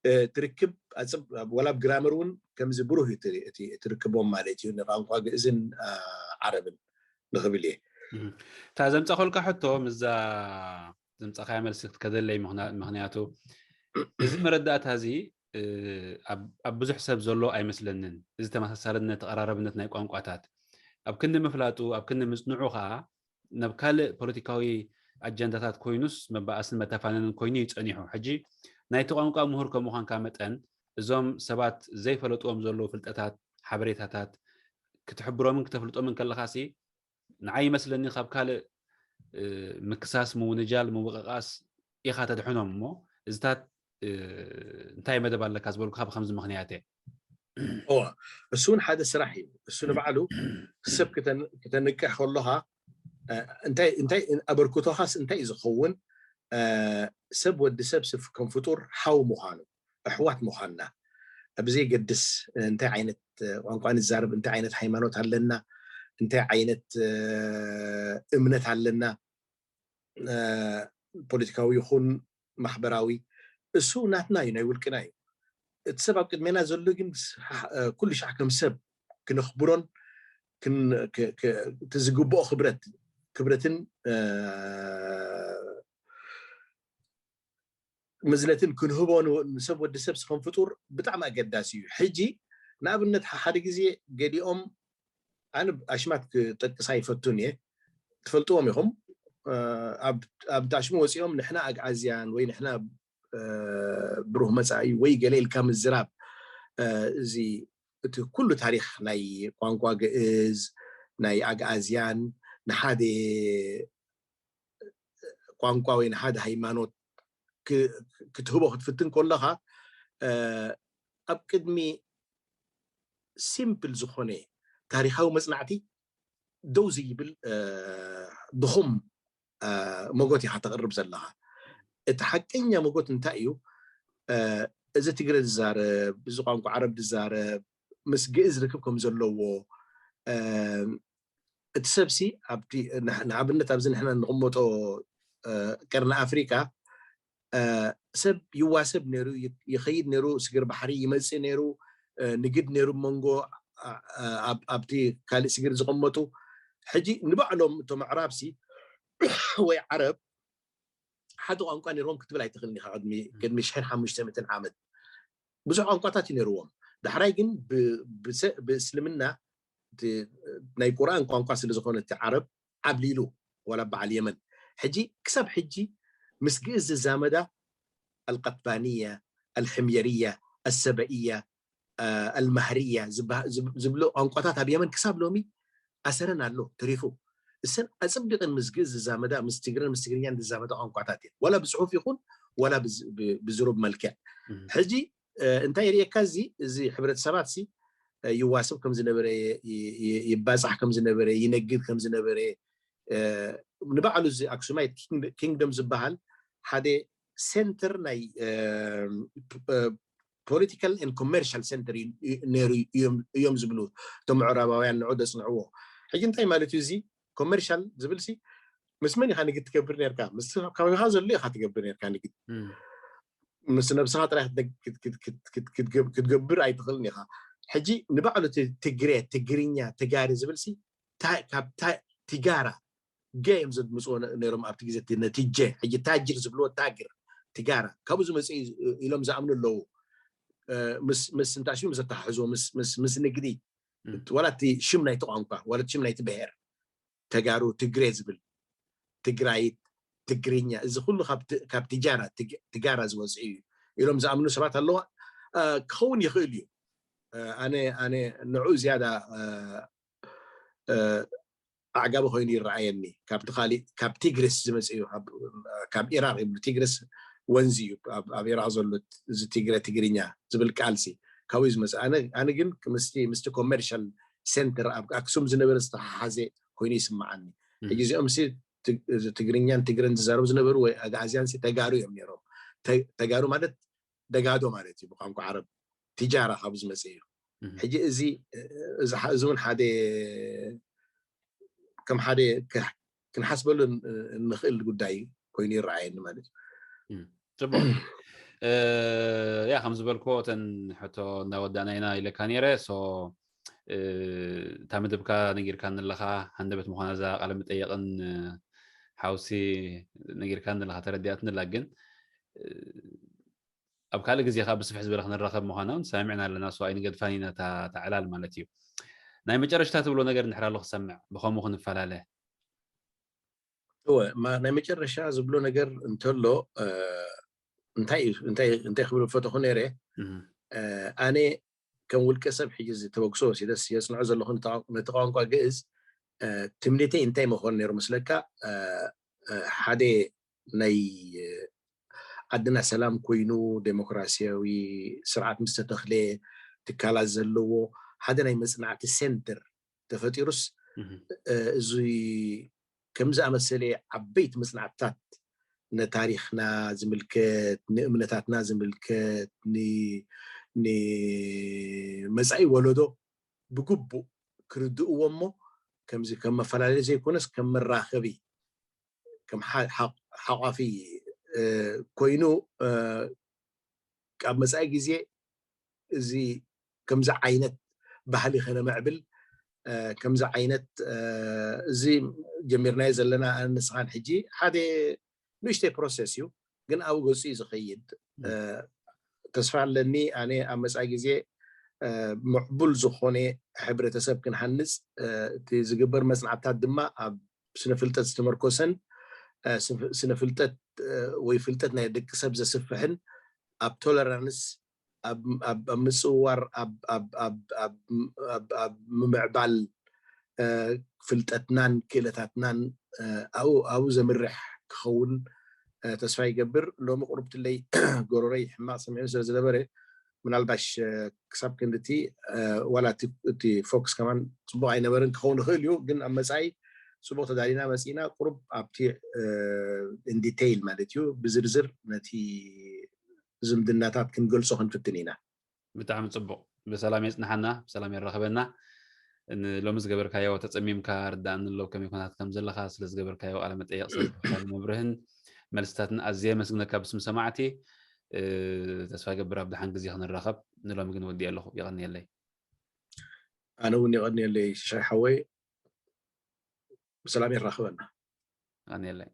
እ፣ ትርክብ ኣጽብ-፣ ወላ ኣብ ግራመር እውን ከምዚ ብሩህ እዩ እቲ፣ እቲ፣ እቲ ርክቦም ማለት እዩ። ንቋንቋ ግእዝን፣ አ፣ ዓረብን ንኽብል እየ። እህ። እታ ዘምጻእኩልካ ሕቶ ምስዛ ዘምጻእካያ መልሲ ክትከደለይ ምኽና-፣ ምኽንያቱ እዚ መረዳእታ እዚ፣ እ፣ ኣብ፣ ኣብ ብዙሕ ሰብ ዘሎ ኣይመስለንን። እዚ ተመሳሳልነት፣ ተቐራራብነት ናይ ቋንቋታት ኣብ ክንዲ ምፍላጡ፣ ኣብ ክንዲ ምጽንዑ ኸኣ ናብ ካልእ ፖለቲካዊ ኣጀንዳታት ኮይኑስ መባኣስን መተፋነንን ኮይኑ እዩ ጸኒሑ። ሕጂ ናይቲ ቋንቋ ምሁር ከም ምዃንካ መጠን እዞም ሰባት ዘይፈለጥዎም ዘለዉ ፍልጠታት፣ ሓበሬታታት ክትሕብሮምን ክተፍልጦምን ከለኻሲ ንዓይ ይመስለኒ ካብ ካልእ ምክሳስ፣ ምውንጃል፣ ምውቕቓስ ኢኻ ተድሕኖም እሞ እዚታት እንታይ መደብ ኣለካ ዝበልኩኻ ብከምዚ ምኽንያት እየ። እወ እሱ እውን ሓደ ስራሕ እዩ። እሱ ንባዕሉ ሰብ ክተንቅሕ ከለኻ እንታይ ኣበርክቶኻስ እንታይ እዩ ዝኸውን? ሰብ ወዲ ሰብ ከም ፍጡር ሓው ምዃኑ ኣሕዋት ምዃንና ብዘይገድስ እንታይ ዓይነት ቋንቋ ንዛረብ፣ እንታይ ዓይነት ሃይማኖት ኣለና፣ እንታይ ዓይነት እምነት ኣለና፣ ፖለቲካዊ ይኹን ማሕበራዊ፣ እሱ ናትና እዩ፣ ናይ ውልቅና እዩ። እቲ ሰብ ኣብ ቅድሜና ዘሎ ግን ኩሉ ሻዕ ከም ሰብ ክነኽብሮን ዝግብኦ ክብረት ክብረትን ምዝነትን ክንህቦ ንሰብ ወዲ ሰብ ከም ፍጡር ብጣዕሚ ኣገዳሲ እዩ። ሕጂ ንኣብነት ሓደ ግዜ ገሊኦም ኣነ ኣሽማት ክጠቅስ ኣይፈቱን እየ፣ ትፈልጥዎም ኢኹም። ኣብ ኣሽሙ ወፂኦም ንሕና ኣግኣዝያን ወይ ንሕና ብሩህ መፃኢ ወይ ገለ ኢልካ ምዝራብ እዚ እቲ ኩሉ ታሪክ ናይ ቋንቋ ግእዝ ናይ ኣግኣዝያን ንሓደ ቋንቋ ወይ ንሓደ ሃይማኖት ክትህቦ ክትፍትን ከለኻ ኣብ ቅድሚ ሲምፕል ዝኾነ ታሪካዊ መፅናዕቲ ደው ዘይብል ድኹም መጎት ኢኻ ተቕርብ ዘለኻ። እቲ ሓቀኛ መጎት እንታይ እዩ? እዚ ትግረ ዝዛረብ፣ እዚ ቋንቋ ዓረብ ዝዛረብ ምስ ግእዝ ርክብ ከም ዘለዎ እቲ ሰብሲ ኣብቲ ንኣብነት ኣብዚ ንሕና ንቕመጦ ቀርኒ ኣፍሪካ ሰብ ይዋሰብ ነይሩ፣ ይኸይድ ነይሩ፣ ስግር ባሕሪ ይመፅእ ነይሩ፣ ንግድ ነይሩ መንጎ ኣብቲ ካልእ ስግር ዝቕመጡ። ሕጂ ንባዕሎም እቶም ኣዕራብሲ ወይ ዓረብ ሓደ ቋንቋ ነይሮም ክትብል ኣይትኽእልን ኢኻ። ቅድሚ ሽሕን ሓሙሽተ ሚእትን ዓመት ብዙሕ ቋንቋታት እዩ ነይርዎም። ዳሕራይ ግን ብእስልምና ናይ ቁርኣን ቋንቋ ስለ ዝኾነ እቲ ዓረብ ዓብሊሉ ወላ በዓል የመን። ሕጂ ክሳብ ሕጂ ምስ ግእዝ ዝዛመዳ ኣልቀጥባንያ፣ ኣልሕምየርያ፣ ኣሰበእያ፣ ኣልማህርያ ዝብሎ ቋንቋታት ኣብ የመን ክሳብ ሎሚ ኣሰረን ኣሎ ተሪፉ። እሰን ኣፅቢቕን ምስ ግእዝ ዝዛመዳ ምስ ትግረን ምስ ትግርኛን ዝዛመዳ ቋንቋታት እየን፣ ዋላ ብፅሑፍ ይኹን ዋላ ብዝሩብ መልክዕ። ሕጂ እንታይ የርእየካ? እዚ እዚ ሕብረተሰባት ሲ ይዋስብ ከም ዝነበረ፣ ይባፃሕ ከም ዝነበረ፣ ይነግድ ከም ዝነበረ፣ ንባዕሉ እዚ ኣክሱማይት ኪንግደም ዝበሃል ሓደ ሴንተር ናይ ፖለቲካል ን ኮመርሻል ሴንተር ነይሩ እዮም ዝብሉ እቶም ምዕራባውያን ንዑ ዘፅንዕዎ። ሕጂ እንታይ ማለት እዩ እዚ ኮመርሻል ዝብል ሲ? ምስ መን ኢኻ ንግድ ትገብር ነርካ? ምስ ከባቢኻ ዘሎ ኢኻ ትገብር ነርካ ንግድ። ምስ ነብስኻ ጥራይ ክትገብር ኣይትኽእልን ኢኻ። ሕጂ ንባዕሉ ትግረ፣ ትግርኛ፣ ተጋሪ ዝብል ሲ ካብ ቲጋራ ገ እዮም ዘምፅዎ ነይሮም ኣብቲ ግዜ ነቲ ጀ። ሕጂ ታጅር ዝብልዎ ታግር፣ ቲጋራ ካብኡ ዝመፅእ ኢሎም ዝኣምኑ ኣለዉ። ምስ እንታይ ሽሙ ምስ ኣተሓሕዝዎ ምስ ንግዲ ዋላ እቲ ሽም ናይቲ ቋንቋ ዋላ እቲ ሽም ናይቲ ብሄር ተጋሩ ትግሬ ዝብል ትግራይት ትግርኛ እዚ ኩሉ ካብ ትጃራ ትጋራ ዝወፅእ እዩ ኢሎም ዝኣምኑ ሰባት ኣለዋ። ክኸውን ይኽእል እዩ። ኣነ ኣነ ንዑ ዝያዳ ኣዕጋቢ ኮይኑ ይረኣየኒ። ካብቲ ካሊእ ካብ ቲግሪስ ዝመፅእ እዩ። ካብ ኢራቅ ይብሉ። ቲግሪስ ወንዚ እዩ ኣብ ኢራቅ ዘሎ። እዚ ትግረ ትግርኛ ዝብል ቃልሲ ካብኡ ዝመፅእ። ኣነ ግን ምስቲ ኮመርሻል ሴንተር ኣብ ኣክሱም ዝነበረ ዝተሓሓዘ ኮይኑ ይስምዓኒ። ሕጂ እዚኦም ትግርኛን ትግረን ዝዛረቡ ዝነበሩ ወይ ኣግኣዝያን ተጋሩ እዮም ነይሮም። ተጋሩ ማለት ደጋዶ ማለት እዩ ብቋንቋ ዓረብ። ትጃራ ካብኡ ዝመፅእ እዩ። ሕጂ እዚ እዚ እውን ሓደ ከም ሓደ ክንሓስበሉ እንኽእል ጉዳይ ኮይኑ ይረኣየኒ ማለት እዩ። ፅቡቅ። ያ ከም ዝበልክዎ እተን ሕቶ እንዳወዳእና ኢና ኢለካ ነይረ። እታ መደብካ ነጊርካኒ ኣለኻ፣ ሃንደበት ምዃና እዛ ቃለ መጠየቕን ሓውሲ ነጊርካኒ ኣለኻ፣ ተረዲኣትኒ ኣላ። ግን ኣብ ካልእ ግዜ ከዓ ብስፍሕ ዝበለ ክንራኸብ ምዃና እውን ሰማሚዕና ኣለና። ሶ ኣይንገድፋን ኢና እታ ዕላል ማለት እዩ። ናይ መጨረሽታ ትብሎ ነገር እንድሕር ኣሎ ክሰምዕ፣ ብኸምኡ ክንፈላለ። እወ፣ ማ- ናይ መጨረሻ ዝብሎ ነገር እንተሎ፣ እ፣ እንታይ እዩ- እንታይ እንታይ ክብል ፈተኹ ነይረ። እ፣ ኣነ ከም ውልቀ ሰብ ሕጂ እዚ ተበግሶ ወሲደስ የጽንዖ ዘለኹ ነቲ ቋ- ነቲ ቋንቋ ግእዝ፣ እ፣ ትምኒተይ እንታይ መኾን ነይሩ መስለካ? እ፣ እ፣ ሓደ ናይ፣ እ፣ ዓድና ሰላም ኮይኑ፣ ዴሞክራሲያዊ ስርዓት ምስ ተተኽለ፣ ትካላት ዘለዎ ሓደ ናይ መጽናዕቲ ሴንተር ተፈጢሩስ፣ እ፣ እዚ ከም ዝኣመሰለ ዓበይቲ መጽናዕትታት፣ ነታሪኽና ዝምልከት፣ ንእምነታትና ዝምልከት፣ ን- ንመጻኢ ወለዶ ብግቡእ ክርድእዎ እሞ፣ ከምዚ ከም መፈላለዩ ዘይኮነስ ከም መራኸቢ፣ ከም ሓ- ሓ- ሓቋፊ፣ እ፣ ኮይኑ፣ እ፣ ኣብ መጻኢ ግዜ እዚ ከምዚ ዓይነት ባህሊ ከነምዕብል፣ እ፣ ከምዚ ዓይነት፣ እ፣ እዚ ጀሚርናዮ ዘለና ኣነ ንስኻን ሕጂ ሓደ ንእሽተይ ፕሮሰስ እዩ፣ ግን ኣብ ገጹ እዩ ዝኸይድ። እ፣ ተስፋ ኣለኒ ኣነ ኣብ መጻኢ ግዜ፣ እ፣ ምዕቡል ዝኾነ ሕብረተሰብ ክንሃንጽ፣ እ፣ እቲ ዝግበር መጽናዕትታት ድማ ኣብ ስነ ፍልጠት ዝተመርኮሰን፣ እ፣ ስነ- ስነ ፍልጠት፣ እ፣ ወይ ፍልጠት ናይ ደቂ ሰብ ዘስፍሕን፣ ኣብ ቶለራንስ፣ ኣብ ኣብ ኣብ ምጽውዋር፣ ኣብ ኣብ ኣብ ኣብ ኣብ ኣብ ምምዕባል፣ እ፣ ፍልጠትናን ክእለታትናን፣ እ፣ ኣብኡ ኣብኡ ዘምርሕ ክኸውን፣ እ፣ ተስፋ ይገብር። ሎሚ ቁሩብ ትለይ ጎረረይ ሕማቕ ሰሚዑ ስለ ዝነበረ፣ ምናልባሽ፣ እ፣ ክሳብ ክንድቲ፣ እ፣ ዋላ እቲ እቲ ፎክስ ከማን ጽቡቕ ኣይነበርን ክኸውን ይኽእል እዩ፣ ግን ኣብ መጻኢ ጽቡቕ ተዳሊና መጺና ቁሩብ ኣብቲ፣ እ፣ ኢን ዲቴይል ማለት እዩ፣ ብዝርዝር ነቲ ዝምድናታት ክንገልጾ ክንፍትን ኢና። ብጣዕሚ ጽቡቕ። ብሰላም የጽንሓና፣ ብሰላም የራኽበና። ሎሚ ዝገበርካዮ፣ ተጸሚምካ ርዳእኒ ኣሎ ከመይ ኩነታት ከም ዘለኻ፣ ስለ ዝገበርካዮ ቃለ መጠየቕ፣ ስለ ዝገበርካዮ መብርህን መልስታትን ኣዝየ የመስግነካ ብስም ሰማዕቲ። እ፣ ተስፋ ይገብር ኣብ ደሓን ግዜ ክንራኸብ። ንሎሚ ግን ወዲኤ ኣለኹ። የቐንየለይ። ኣነ እውን የቐንየለይ ሽሻይ ሓወይ። ብሰላም የራኽበና። የቐንየለይ።